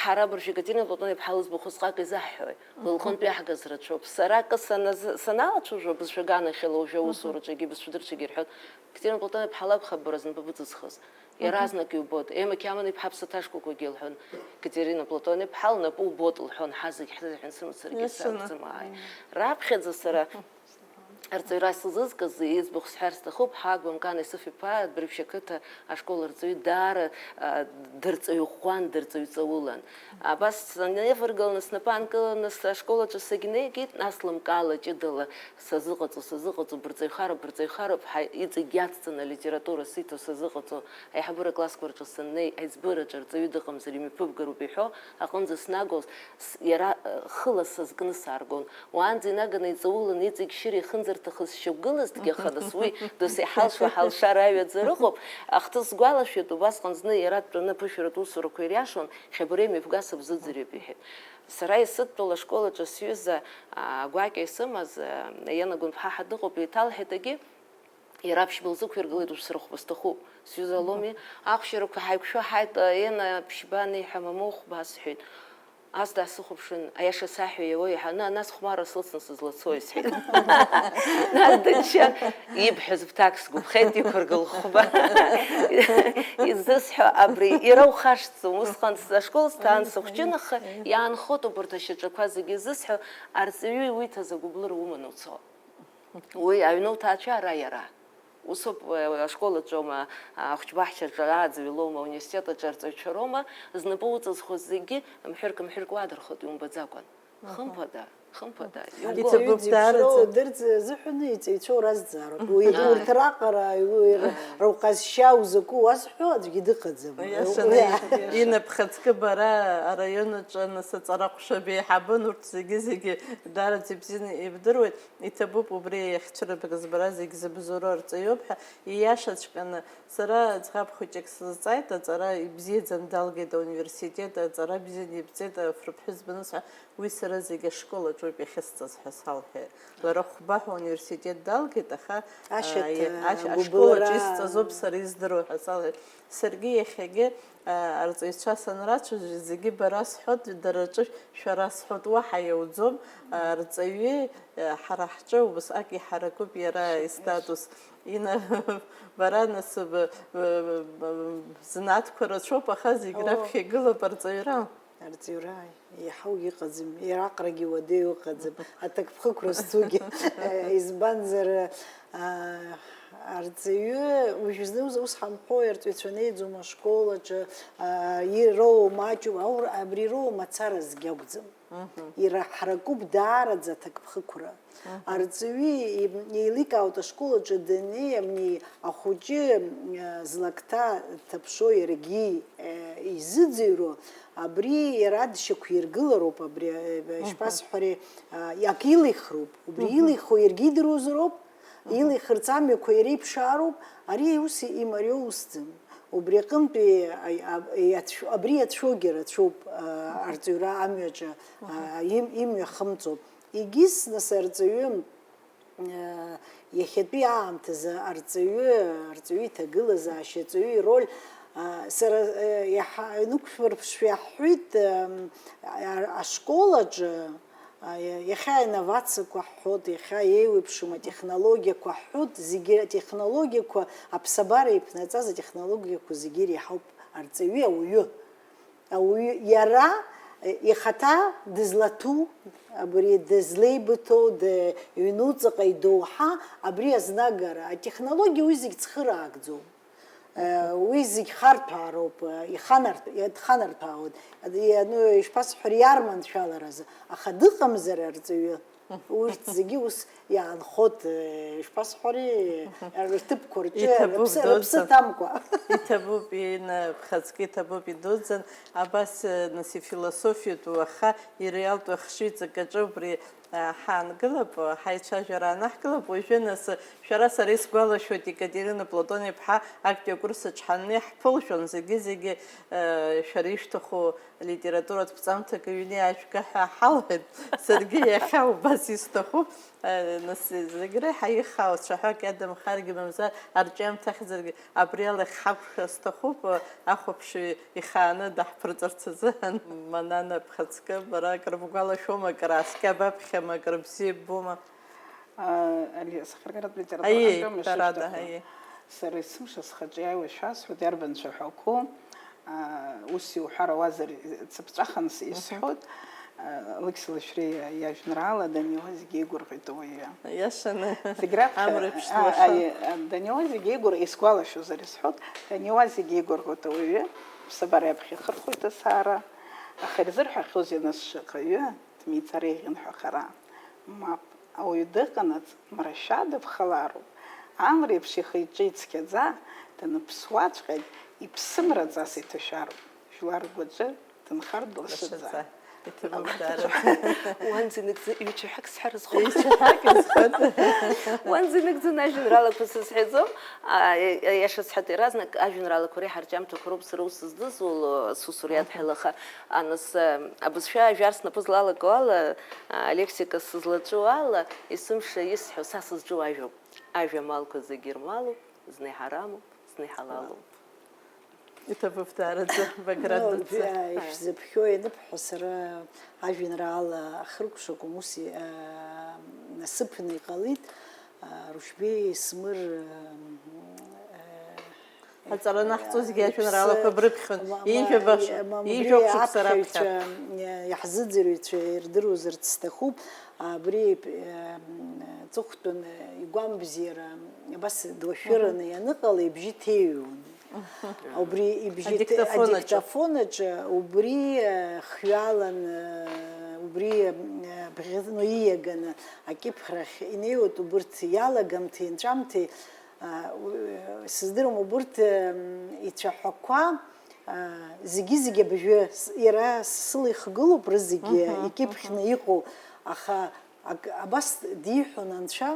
ҳара абыржәы Екатерина Платон-иԥҳа лыӡбахә усҟак изаҳҳәоит, лыҟынтә иаҳгаз рацәоуп. Сара акы саназ-, саналацәажәо, бызшәа аганахьала уажәы аусураҿы егьи бызшәа дырцәагьы ирҳәоит, Екатерина Платон-иԥҳа лакәхап бара знапы быҵызхыз. Иаразнак иубоит. Ема Қьаман-иԥҳа аԥсаҭа шкәакәагьы лҳәон, Екатерина Платон-иԥҳа лнапы убоит лҳәон, ҳазегь ҳзыҳәан сымацарагьы сакәӡам, ааи. Раԥхьаӡа сара арҵаҩра сызызкыз, иӡбахә сҳәар сҭахуп, Ҳагба Мкан Есыф-иԥа Дәрыԥшь ақыҭа ашкол арҵаҩы даара, а, дырҵаҩ ӷәӷәан, дырҵаҩ ҵаулан. Абас санеиваргаланы, снапы аанкыланы ашкол аҿы сагьнеигеит, нас лымкаала ҷыдала сазыҟаҵо, сазыҟаҵо, бырҵаҩхароуп, бырҵаҩхароуп ҳәа иҵегь иацҵаны алитература сиҭо сазыҟаҵо, аиҳабыра классқәа рҿы саннеи, аиҵбыраҿы арҵаҩы дыҟамзар имҩаԥыбгароуп иҳәо аҟынӡа снагоз, с-, иара, э, хыла са зкны сааргон. Уаанӡа инаганы иҵаулан, иҵегь шьыри ихынӡарҭахыз шьақәгылазҭгьы, аха нас уи досу иҳалшо ҳалшара аҩаӡара ыҟоуп. Ахҭыс сгәалашәоит, убасҟан зны иара дтәаны аԥышәаратә усурақәа ириашон, Хьабыреи мҩаԥгаса бзыӡырҩып, иҳәеит. Сара исыдтәалоу ашкол аҿы сҩыза, а, гәакьа исымаз, а, Ена Гәынԥҳа ҳәа дыҟоуп, еиҭалҳәеит егьи, иара аԥшьба лзықәиргылеит, уажә сырхәба сҭахуп. Сҩыза лоуми, ахәшьарақәа ҳаиқәшәо ҳааит, а, Ена ԥшьба аниҳәа, мамоу хәба сҳәеит. Ас даасыхәаԥшын, аиаша саҳәа иауа иаҳаны, ана схәмарра слыцны сызлацои сҳәеит. Нас дыччан, ибҳәаз бҭак сгәаԥхеит, иқәыргыл хәба. Изысҳәо абри, иара ухашҭ Усҟан ашкол сҭан, сыхәҷын, аха иаанхоит убарҭ ашьаҿақәа зегьы зысҳәо, арҵаҩы иуиҭаз агәыблыра уманы уцо. Уи аҩны уҭаацәа ара иара. Усоуп, э, ашкол аҿоума, ахәҷбаҳчаҿы ааӡаҩ лоума, ауниверситет аҿы арҵаҩцәа роума, знапы уҵызхуаз зегьы мҳәырк-мҳәырк уадырхоит иумбаӡакәан. Хымԥада. Хымԥада, Иҭабуп даараӡа. Удырӡ азыҳәаны иҵаҩцәа уразҵаароуп. Уи урҭ раҟара уи ра- рауҟазшьа узакәу уазҳәо аӡәгьы дыҟаӡам. Иашаны, Уи- инапхаҵкы бара араион аҿы нас аҵара ҟәша беиҳабын, урҭ зегьы-зегьы даараӡа ибзианы ибдыруеит. Иҭабуп убри иахьцәырбгаз бара зегь зыбзоуроу арҵаҩуп ҳәа, ииашаҵәҟьаны, сара ӡӷаб хәыҷык сызҵааит, аҵара ибзиаӡаны далгеит ауниверситет, аҵара бзианы ибҵеит афырԥҳәызба анысҳәа, уи сара зегь ашкол аҿоуп иахьысҵаз ҳәа салҳәеит. Лара хәба ҳәа ауниверситет далгеит, аха Ашьаҭа, а, ашь- ашкол аҿы гәыбылра. Исҵазоуп сара издыруа ҳәа салҳәеит. Саргьы иахьагьы, а, арҵаҩцәа санрацәажәа, зегьы бара сҳәоит, дара рҿы шәара сҳәоит, уаҳа иауӡом, а, арҵаҩы, а, ҳара ҳҿы убасҟак иҳаракуп иара истатус. Ина, бара нас б- б- б- б- бзанааҭқәа рацәоуп, аха зегь О. Раԥхьа игылоуп арҵаҩра. Арҵаҩра еиҳау иҟаӡам, иара аҟарагьы уадаҩу ыҟаӡам, аҭакԥхықәра зцугьы. Избанзар, а, арҵаҩы, уажәазы ус ҳамҳәои, арҵаҩцәа неиӡом ашкол аҿы, а, ироуа маҷуп, аур-, абри ироуа мацара зегь акәӡам. Ираҳаракуп даараӡа аҭакԥхықәра. Арҵаҩы и- еиликаауеит ашкол аҿы даннеи, амни ахәыҷы, э, злакҭа дҭаԥшуа иаргьы, э, изыӡырҩуа, абри иара дшьақәиргылароуп, абри, э, ишԥасҳәари, а, акы илихроуп, убри илихуа иаргьы идыруазароуп, илихырц амҩақәа иреиԥшаароуп, ари ус имариоу усӡам. Убри аҟынтәи, а, а, иацәшәо-, абри иацәшәогьы рацәоуп, а, арҵаҩра амҩаҿы, а, им-, имҩа хымҵоуп. Егьыс, нас, арҵаҩы, э, иахьатәи аамҭазы арҵаҩы, арҵаҩы иҭагылазаашьа, арҵаҩы ироль, а, сара, э, иаҳа-, инықәшәмырԥшшәа иаҳҳәеит, ам, а-, ашкол аҿы, а, иа-, иахьа аинновациақәа ҳҳәоит, иахьа еиуеиԥшым атехнологиақәа ҳҳәоит, зегьы атехнологиақәа, аԥсабара иԥнаҵаз атехнологиақәа зегьы иреиҳауп арҵаҩи ауаҩы. Ауаҩы иара, э, ихаҭа дызлаҭәу, абри дызлеибыҭоу, д-, иҩнуҵаҟа идоуҳа, абри азнагара, атехнологиа уи зегь цхыраагӡоуп. Э, уи зегь харҭәаароуп, э, иханарҭ-, дханарҭәаауеит. Ад-, и-, ну, ишԥасҳәари, иарманшәаларазы. Аха дыҟамзар арҵаҩы, урҭ зегьы ус иаанхоит, э, ишԥасҳәари, рҭыԥқәа рҿы Иҭабуп, рыԥсы, рыԥсы дуӡӡа. Ҭамкәа. Иҭабуп, Инна, бхаҵкы иҭабуп, идуӡӡан. Абас, э, нас, ифилософиатә уаха, иреалтә ахшыҩҵак аҿы убри, э, ҳаангылап, э, ҳаицәажәара анаҳкылап. Уажәы, нас, шәара сара исгәалашәоит, Екатерина Платон-иԥҳа актәи акурс аҿы ҳаннеи ҳԥылшәон, зегьы-зегьы, э, шәара ишәҭаху литературатә ԥҵамҭак аҩны иаажәга ҳәа ҳалҳәеит. Саргьы иахьа убас исҭахуп. Э, нас, зегь реиҳа ихаау цәаҳәак иадамхаргьы, мамзар арҿиамҭа ахьӡаргьы абри ала иахьҳақәшәа сҭахуп, э, ахәаԥшҩы ихааны даҳԥырҵырц азыҳәан. Манана, бхаҵкы, бара акрыбгәалашәома, акрааскьа баԥхьама, акрыбзиа ббома? А, али-, асахьаркыратә литература Аиеи, ҳамҭоума ҳәарада, ишышәҭаху? Аиеи. Сара есымша схаҿы иааиуа шәасҳәоит, иарбан цәаҳәақәоу, а, ус иуҳәар ауазар, цыԥҵәаханыс исҳәоит, а, Алықьса Лашәриа иажәеинраала Даниуа зегьы игәырӷьоит ауаҩы. Иашаны. Зегь раԥхьа, Амра еиԥш а, лаша. Аи, а, Даниуа зегьы игәыр-, исгәалашәозар исҳәоит, Даниуа зегьы игәырӷьоит ауаҩы, ԥсабара иаԥхьа ихырхәоит асаара, аха ирзырҳәахьоузеи нас шаҟаҩы? Дмиҵар еиӷьын ҳәа хара. Мап, ауаҩы дыҟанаҵ, мрашәа дыԥхалароуп. Амреиԥш ихы-иҿы ицқьаӡа, даныԥсуаҵәҟьагь, иԥсымраҵас иҭашәароуп. Жәлар ргәаҿы дынхар длашаӡа. Лашаӡа. Иҭабуп даараӡа. Уанӡа инагӡа ҩ-цәаҳәак сҳәар азхоит. Ҩ-цәаҳәак азхоит. Уанӡа инагӡаны ажәеинраалақәа сызҳәаӡом. А, иаша сҳәеит, иаразнак ажәеинраалақәа реиҳа арҿиамҭақәа роуп сара ус здызуло, сусура иадҳәалаха. Аныс, э, абызшәа ажәар снапы злалаку ала, а, алексика сызлаҵәу ала, есымша исҳәо, са сызҿу ажәоуп. Ажәа амалқәа зегьы ирмалуп, зны иҳарамуп, зны иҳалалуп. Иҭабуп даараӡа, Баграт Ну, дуӡӡа. Ишәзыԥхьо ианыбҳәо, сара ажәеинраала ахыркәшақә ус, а, насыԥны иҟалеит, а, Рушьбеи Смыр, а, Аҵара анаҳҵо зегьы ажәеинраалақәа рыԥхьон. Ижәаба, ижәохә шықәса раԥхьа. Иаҳзыӡырҩцәа ирдыруазарц сҭахуп, абри, э, ҵыхәтәан, э, игәамбзиара, абас дуашәыраны ианыҟала, ибжьы ҭеиҩуан. Убри ибжьы ҭе-, Адиктофон аҿы. Адиктофон аҿы, убри, э, хҩалан, э, Убри, м, бӷьыцны ииаганы акьыԥхьрахь инеиуеит, убырҭ иалагамҭеи инҵәамҭеи, а, у-, сыздырам, убырҭ, м, ицәаҳәақәа, а, зегьы-зегьы абыржәы с-, иара сыла ихгылоуп, рызегьы Мгм, икьыԥхьны иҟоу, аха ак-, абас диҳәон Анцәа,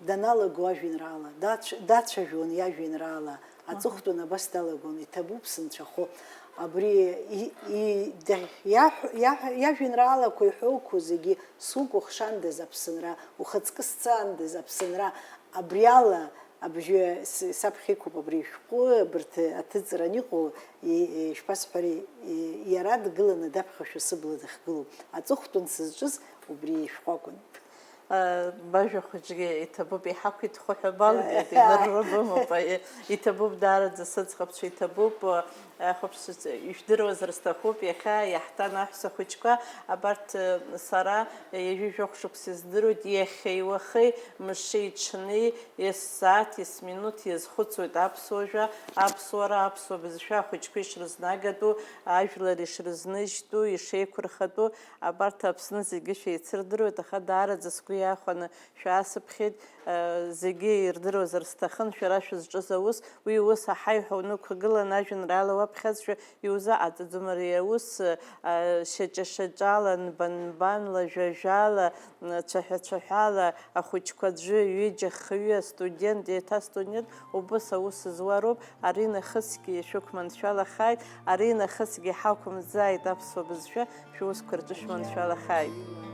даналаго ажәеинраала, дацә-, дацәажәон иажәеинраала, аҵыхәтәан абас далагон, иҭабуп сынцәахо. Абри и-, и-, да-, иаҳә-, иаҳә-, иажәеинраалақәа иҳәоуқәоу зегьы сукәыхшандаз Аԥсынра, ухаҵкы сцаандаз Аԥсынра, абриала абжьы с-, саԥхьа иқәуп абри ишәҟәы, абарҭ аҭыҵра аныҟоу, и-, ишԥасҳәари, и-, иара дгыланы даԥхьашәа сыбла дахьгылоу. Аҵыхәтәан сызҿыз убри ишәҟәы акәын. Бажәа хәыҷгьы иҭабуп, иҳақәиҭхо ҳәа балгеит, инырра бымоуп, аиеи, иҭабуп, даараӡа сыӡӷабцәа иҭабуп, ахәаԥшцәа ижәдыруазар сҭахуп, иахьа иаҳҭан аҳәса хәыҷқәа, абарҭ, сара ҩажәи жәохә шықәса издыруеит, иахьеи уахеи, мши ҽни, есааҭ, есминуҭ иазхәыцуеит аԥсуа жәа, аԥсуара, аԥсуа бызшәа ахәыҷқәа ишрызнагатәу, ажәлар ишрызныжьтәу, ишеиқәырхатәу, абарҭ Аԥсны зегьы шәеицырдыруеит, аха даараӡа сгәы иахәаны шәаасыԥхьеит, э, зегьы ирдыруазар сҭахын, шәара шәызҿыз аус, уи ус аҳаиҳәа унықәгылан, ажәеинраала уаԥхьазшәа иузаҟаҵаӡом ари аус, э, шьаҿа-шьаҿала, нбан-нбанла, жәа-жәала, м, цәаҳәа-цәаҳәала, ахәыҷқәа аӡәы, ҩыџьа, хҩы, астудент, еиҭа астудент, убыс аус зуа роуп, ари нахысгьы шәықәманшәалахааит, ари нахысгьы ҳақәымӡааит аԥсуа бызшәа, шәусқәа рҿы шәманшәалахааит.